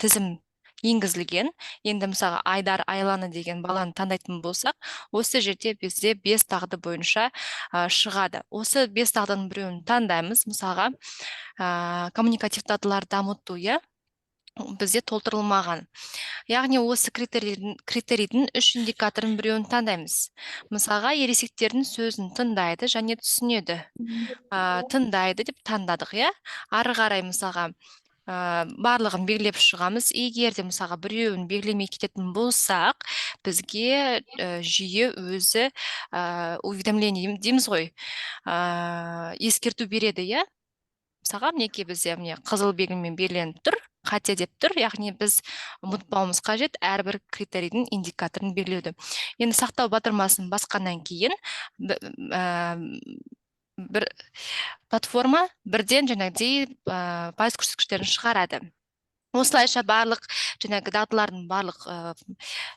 тізім енгізілген. Енді мысалға Айдар, Айланы деген баланы таңдайтын болсақ, осы жерде бізде 5 дағды бойынша шығады. Осы 5 дағдының біреуін таңдаймыз. Мысалға, коммуникативті дағдыларды дамыту, иә, бізде толтырылмаған. Яғни осы критерийдің 3 индикаторының біреуін таңдаймыз. Мысалға, ересектердің сөзін тыңдайды және түсінеді. Тыңдайды деп таңдадық, иә. Ары қарай мысалға барлығын белгілеп шығамыз. Егер де мысалға біреуін белгілемей кететін болсақ, бізге жүйе өзі уведомление дейміз ғой, ескерту береді, иә. Мысалға, мінекей, бізде міне қызыл белгімен белгіленіп тұр, қате деп тұр, яғни біз ұмытпауымыз қажет әрбір критерийдің индикаторын белгілеуді. Енді сақтау батырмасын басқаннан кейін бір платформа бірден жаңағыдей пайыз көрсеткіштерін шығарады. Осылайша барлық жаңағы дағдылардың барлық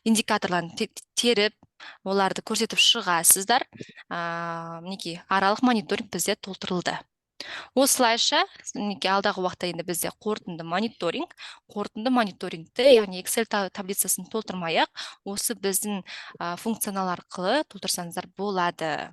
индикаторларын теріп, оларды көрсетіп шығасыздар. Мінекей, аралық мониторинг бізде толтырылды. Осылайша, мінекей, алдағы уақытта енді бізде қорытынды мониторинг, қорытынды мониторингті, яғни Excel таблицасын толтырмай-ақ, осы біздің функционал арқылы толтырсаңыздар болады.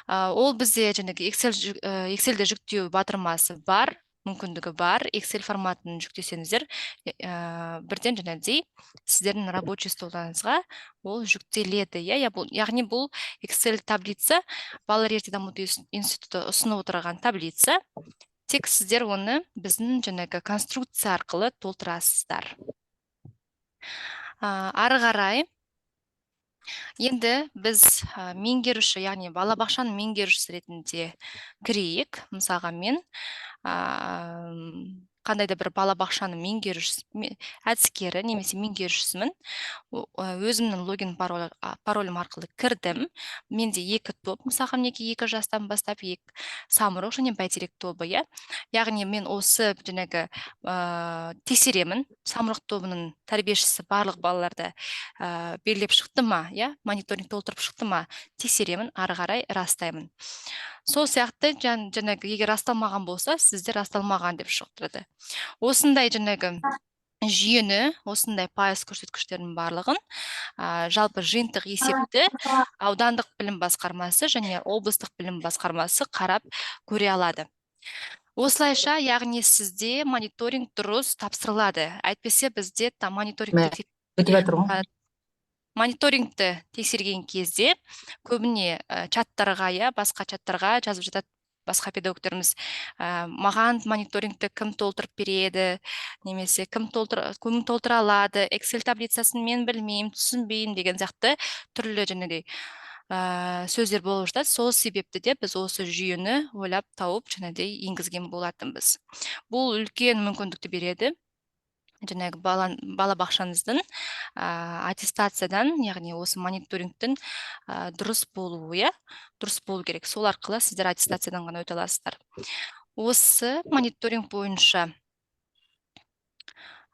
Ол бізде жаңағы Excelде жүктеу батырмасы бар, мүмкіндігі бар. Excel форматын жүктесеңіздер, бірден жаңағыдей сіздердің рабочий столдарыңызға ол жүктеледі. Иә, яғни бұл Excel таблица балалар ерте дамыту институты ұсынып отырған таблица. Тек сіздер оны біздің жаңағы конструкция арқылы толтырасыздар. Ары қарай енді біз меңгеруші, яғни балабақшаның меңгерушісі ретінде кірейік. Мысалға, мен қандай да бір балабақшаның әдіскері немесе меңгерушісімін. Өзімнің логин паролім арқылы кірдім. Менде екі топ, мысалға, мінекей, 2 жастан бастап 2 Самұрық және Бәйтерек тобы, иә. Яғни мен осы жаңағы тексеремін. Самұрық тобының тәрбиешісі барлық балаларды белгілеп шықты ма, иә, мониторинг толтырып шықты ма, тексеремін, ары қарай растаймын. Сол сияқты жаңағы егер расталмаған болса, сізде расталмаған деп шығып тұрады. Осындай жаңағы жүйені, осындай пайыз көрсеткіштерінің барлығын, жалпы жиынтық есепті аудандық білім басқармасы және облыстық білім басқармасы қарап көре алады. Осылайша, яғни сізде мониторинг дұрыс тапсырылады. Әйтпесе бізде там мониторингті Бітіп жатыр ғой. Мониторингті тексерген кезде көбіне чаттарға, иә, басқа чаттарға жазып жатады басқа педагогтеріміз, маған мониторингті кім толтырып береді, немесе кім толтыра алады, Excel таблицасын мен білмеймін, түсінбеймін деген сияқты түрлі жаңағыдай сөздер болып жатады. Сол себепті де біз осы жүйені ойлап тауып жаңағыдай енгізген болатынбыз. Бұл үлкен мүмкіндікті береді. Жаңағы балабақшаңыздың аттестациядан, яғни осы мониторингтің дұрыс болуы, иә, дұрыс болу керек. Сол арқылы сіздер аттестациядан ғана өте аласыздар. Осы мониторинг бойынша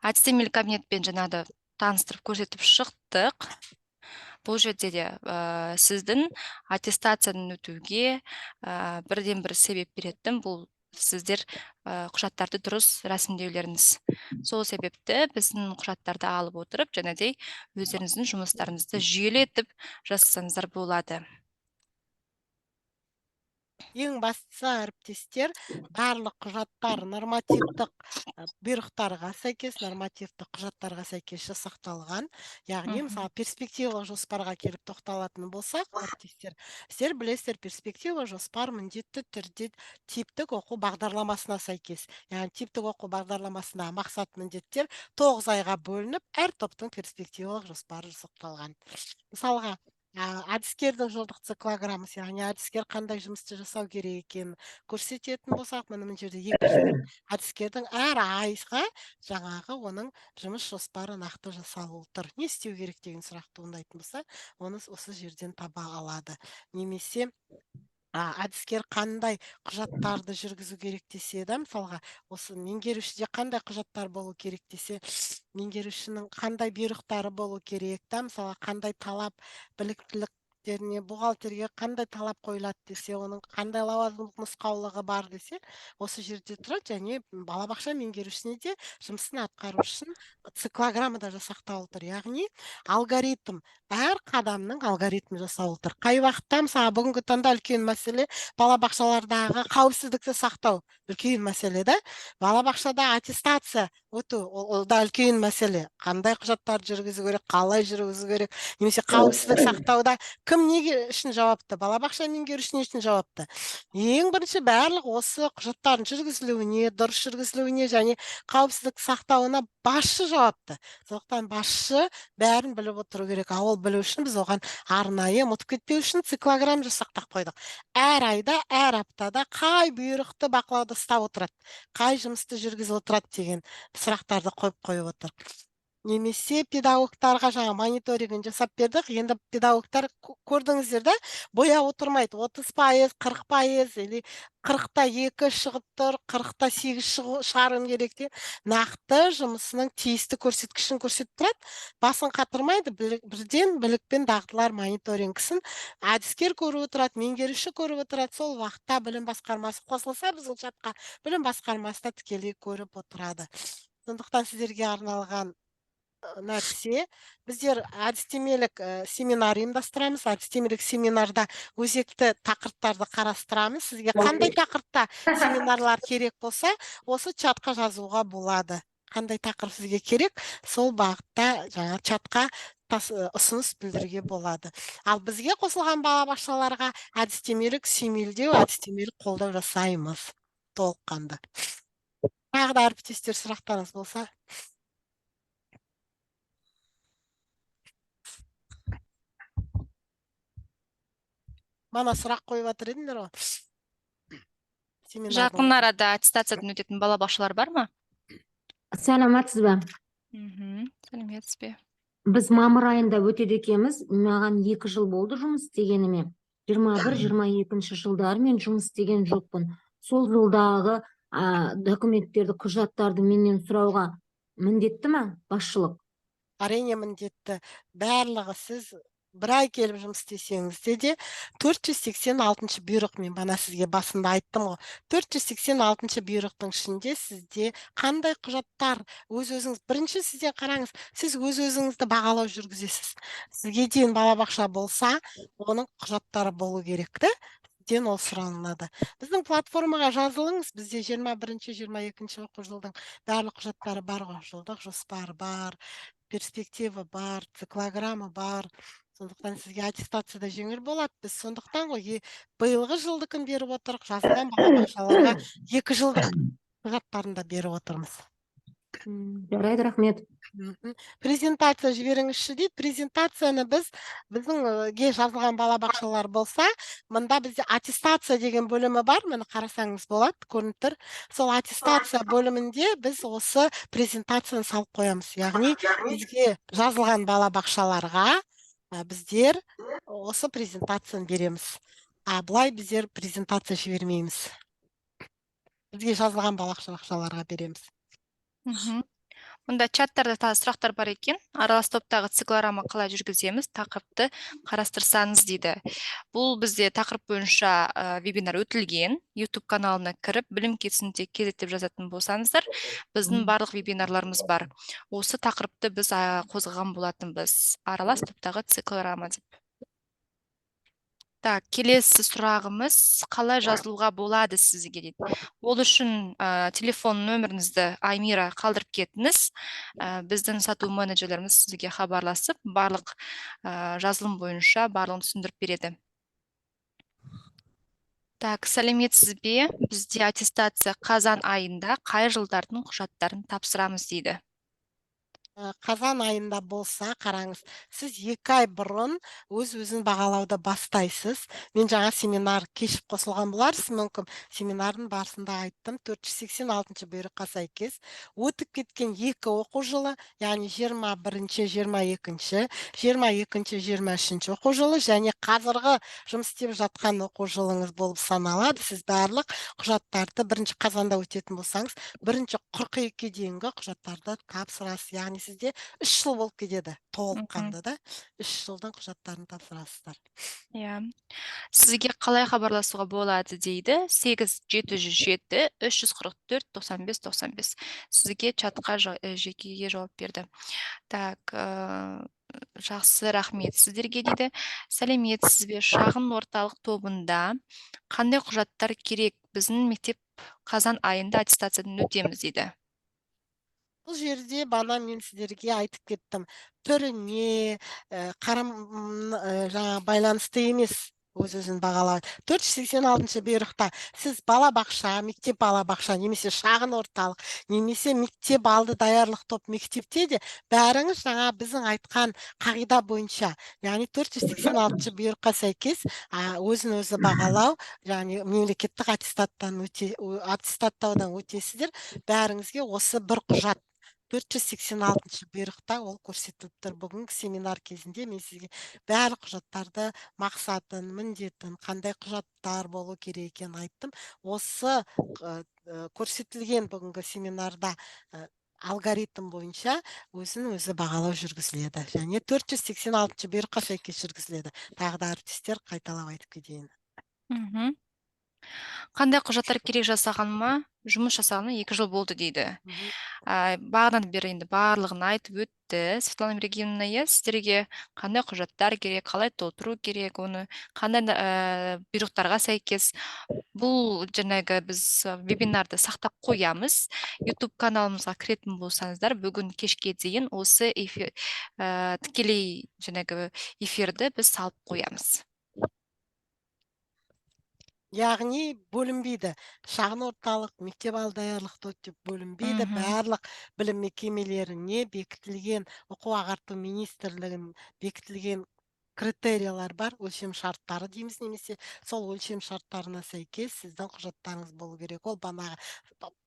әдістемелік кабинетпен жаңағыда таныстырып көрсетіп шықтық. Бұл жерде де сіздің аттестациядан өтуге бірден бір себеп беретін бұл Сіздер құжаттарды дұрыс рәсімдеулеріңіз. Сол себепті біздің құжаттарды алып отырып, жаңағыдай өздеріңіздің жұмыстарыңызды жүйелі етіп жасасаңыздар болады. Ең бастысы, әріптестер, барлық құжаттар нормативтік бұйрықтарға сәйкес, нормативтік құжаттарға сәйкес жасақталған. Яғни, мысалы, перспективалық жоспарға келіп тоқталатын болсақ, әріптестер, сіздер білесіздер, перспектива жоспар міндетті түрде типтік оқу бағдарламасына сәйкес. Яғни типтік оқу бағдарламасындағы мақсат, міндеттер 9 айға бөлініп, әр топтың перспективалық жоспары жасақталған. Мысалға, әдіскердің жылдық циклограммасы, яғни әдіскер қандай жұмысты жасау керек екенін көрсететін болсақ, міне, мына жерде 2 жылдық әдіскердің әр айға жаңағы оның жұмыс жоспары нақты жасалып тұр. Не істеу керек деген сұрақ туындайтын болса, оны осы жерден таба алады. Немесе әдіскер қандай құжаттарды жүргізу керек десе да, мысалға, осы меңгерушіде қандай құжаттар болу керек десе, меңгерушінің қандай бұйрықтары болу керек та, мысалға, қандай талап біліктіліктеріне, бухгалтерге қандай талап қойылады десе, оның қандай лауазымдық нұсқаулығы бар десе, осы жерде тұрады. Және балабақша меңгерушісіне де жұмысын атқару үшін циклограмма да жасақталып тұр, яғни алгоритм, әр қадамның алгоритмі жасалып тұр. Қай уақытта, мысалы, бүгінгі таңда үлкен мәселе балабақшалардағы қауіпсіздікті сақтау, үлкен мәселе да. Балабақшада аттестация өту, ол да үлкен мәселе: қандай құжаттарды жүргізу керек, қалай жүргізу керек. Немесе қауіпсіздік сақтауда кім неге үшін жауапты, балабақша меңгеруші не үшін жауапты? Ең бірінші барлық осы құжаттардың жүргізілуіне, дұрыс жүргізілуіне және қауіпсіздік сақтауына басшы жауапты. Сондықтан басшы бәрін біліп отыру керек. А ол білу үшін біз оған арнайы ұмытып кетпеу үшін циклограмма жасақтап қойдық. Әр айда, әр аптада қай бұйрықты бақылауда ұстап отырады, қай жұмысты жүргізіп отырады деген сұрақтарды қойып қойып отыр. Немесе педагогтарға жаңа мониторингін жасап бердік. Енді педагогтар, көрдіңіздер да, бояп отырмайды: 30%, 40% или 40,2 шығып тұр, 40,8 шығаруым керек те, нақты жұмысының тиісті көрсеткішін көрсетіп тұрады, басын қатырмайды. Бірден білік пен дағдылар мониторингісін әдіскер көріп отырады, меңгеруші көріп отырады. Сол уақытта білім басқармасы қосылса біздің чатқа, білім басқармасы да тікелей көріп отырады. Сондықтан сіздерге арналған нәрсе, біздер әдістемелік семинар ұйымдастырамыз. Әдістемелік семинарда өзекті тақырыптарды қарастырамыз. Сізге қандай тақырыпта семинарлар керек болса, осы чатқа жазуға болады. Қандай тақырып сізге керек, сол бағытта жаңа чатқа ұсыныс білдіруге болады. Ал бізге қосылған балабақшаларға әдістемелік сүйемелдеу, әдістемелік қолдау жасаймыз толыққанды. Тағы да, әріптестер, сұрақтарыңыз болса. Мана сұрақ қойып жатыр едіңдер ғой семинардың. Жақын арада аттестациядан өтетін балабақшалар бар ма? Сәлеметсіз бе? Сәлеметсіз бе? Біз мамыр айында өтеді екенбіз. Маған 2 жыл болды жұмыс істегеніме. 21, 22-жылдары мен жұмыс істеген жоқпын. Сол жылдағы документтерді, құжаттарды менен сұрауға міндетті ма басшылық? Әрине, міндетті барлығы. Сіз бір ай келіп жұмыс істесеңіз де, 486 бұйрық, мен бана сізге басында айттым ғой, 486 бұйрықтың ішінде сізде қандай құжаттар, өз өзіңіз бірінші сізден қараңыз, сіз өз өзіңізді бағалау жүргізесіз. Сізге дейін балабақша болса, оның құжаттары болу керек та, сізден ол сұранылады. Біздің платформаға жазылыңыз. Бізде 21-, 22-оқу жылдың барлық құжаттары бар ғой: жылдық жоспар бар, перспектива бар, циклограмма бар. Сондықтан сізге аттестация да жеңіл болады. Біз сондықтан ғой биылғы жылдікін беріп отырық, жазылған балабақшаларға 2 жылдық құжаттарын да беріп отырмыз. Жарайды, рахмет. Презентация жіберіңізші дейді. Презентацияны біз, біздіңге жазылған балабақшалар болса, мында бізде аттестация деген бөлімі бар, міне, қарасаңыз болады, көрініп тұр. Сол аттестация бөлімінде біз осы презентацияны салып қоямыз. Яғни бізге жазылған балабақшаларға біздер осы презентацияны береміз. А былай біздер презентация жібермейміз. Бізге жазылған балабақшаларға береміз. Мұнда чаттарда тағы сұрақтар бар екен. Аралас топтағы циклорама қалай жүргіземіз, тақырыпты қарастырсаңыз, дейді. Бұл бізде тақырып бойынша вебинар өтілген. YouTube каналына кіріп, «Білім кесінде kz» деп жазатын болсаңыздар, біздің барлық вебинарларымыз бар. Осы тақырыпты біз қозғаған болатынбыз. Аралас топтағы циклорама деп. Так, келесі сұрағымыз: қалай жазылуға болады сізге, дейді. Ол үшін телефон нөміріңізді, Аймира, қалдырып кетіңіз. Біздің сату менеджерлеріміз сізге хабарласып, барлық жазылым бойынша барлығын түсіндіріп береді. Так, сәлеметсіз бе? Бізде аттестация қазан айында, қай жылдардың құжаттарын тапсырамыз, дейді. Қазан айында болса, қараңыз, сіз 2 ай бұрын өз өзін бағалауды бастайсыз. Мен жаңа семинар кешіп қосылған боларсыз мүмкін, семинардың барысында айттым: 486 бұйрыққа сәйкес өтіп кеткен екі оқу жылы, яғни 21-ші, 22-ші, 22-ші, 23-ші оқу жылы және қазіргі жұмыс істеп жатқан оқу жылыңыз болып саналады. Сіз барлық құжаттарды 1 қазанда өтетін болсаңыз, 1 қыркүйекке дейінгі құжаттарды тапсырасыз. Яғни сізде 3 жыл болып кетеді толыққанды да, 3 жылдың құжаттарын тапсырасыздар. Иә. Сізге қалай хабарласуға болады, дейді. 8 707 344 95 95. Сізге чатқа жекеге жауап берді. Так, жақсы, рахмет сіздерге, дейді. Сәлеметсіз бе? Шағын орталық тобында қандай құжаттар керек? Біздің мектеп қазан айында аттестациядан өтеміз, дейді. Бұл жерде бана мен сіздерге айтып кеттім, түріне қарам жаңағы байланысты емес. Өз өзін бағалау 486 бұйрықта сіз балабақша, мектеп, балабақша немесе шағын орталық немесе мектеп алды даярлық топ мектепте де бәріңіз жаңа біздің айтқан қағида бойынша, яғни 486 бұйрыққа сәйкес өзін өзі бағалау, яғни мемлекеттік аттестаттан өте, аттестаттаудан өтесіздер. Бәріңізге осы бір құжат, 486 бұйрықта ол көрсетіліп тұр. Бүгінгі семинар кезінде мен сізге барлық құжаттарды, мақсатын, міндетін, қандай құжаттар болу керек екенін айттым. Осы көрсетілген бүгінгі семинарда алгоритм бойынша өзін өзі бағалау жүргізіледі және 486 бұйрыққа сәйкес жүргізіледі. Тағы да, әріптестер, қайталап айтып кетейін. Қандай құжаттар керек? Жасағаныма, жұмыс жасағаныма 2 жыл болды, дейді. Бағанадан бері енді барлығын айтып өтті Светлана Ибрагимовна, иә, сіздерге қандай құжаттар керек, қалай толтыру керек, оны қандай бұйрықтарға сәйкес. Бұл жаңағы біз вебинарды сақтап қоямыз. YouTube каналымызға кіретін болсаңыздар, бүгін кешке дейін осы эфир, тікелей жаңағы эфирді біз салып қоямыз. Яғни бөлінбейді, шағын орталық, мектеп алды даярлық топ деп бөлінбейді. Барлық білім мекемелеріне бекітілген, оқу ағарту министрлігінің бекітілген критериялар бар, өлшем шарттары дейміз, немесе сол өлшем шарттарына сәйкес сіздің құжаттарыңыз болу керек. Ол банағы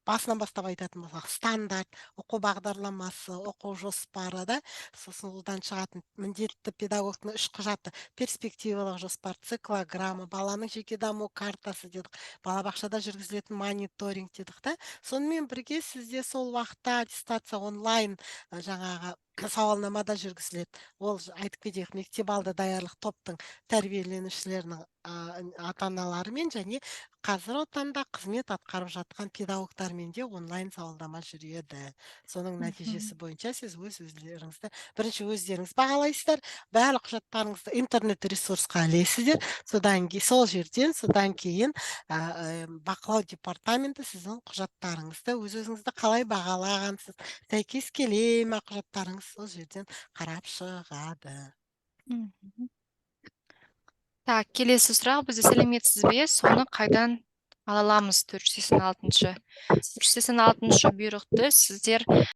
басынан бастап айтатын болсақ, стандарт, оқу бағдарламасы, оқу жоспары да, сосын одан шығатын міндетті педагогтың үш құжаты: перспективалық жоспар, циклограмма, баланың жеке даму картасы дедік, балабақшада жүргізілетін мониторинг дедік та. Сонымен бірге сізде сол уақытта аттестация онлайн жаңағы сауалнама да жүргізіледі. Ол, айтып кетейік, мектеп алды даярлық топтың тәрбиеленушілерінің ата аналарымен және қазір отанда қызмет атқарып жатқан педагогтармен де онлайн сауалнама жүреді. Соның нәтижесі бойынша сіз өз өздеріңізді бірінші өздеріңіз бағалайсыздар, барлық құжаттарыңызды интернет ресурсқа ілесіздер. Содан кейін сол жерден, содан кейін бақылау департаменті сіздің құжаттарыңызды, өз өзіңізді қалай бағалағансыз, сәйкес келе ме құжаттарыңыз, сол жерден қарап шығады. Так, келесі сұрақ бізде: сәлеметсіз бе, соны қайдан ала аламыз, 486-шы бұйрықты сіздер?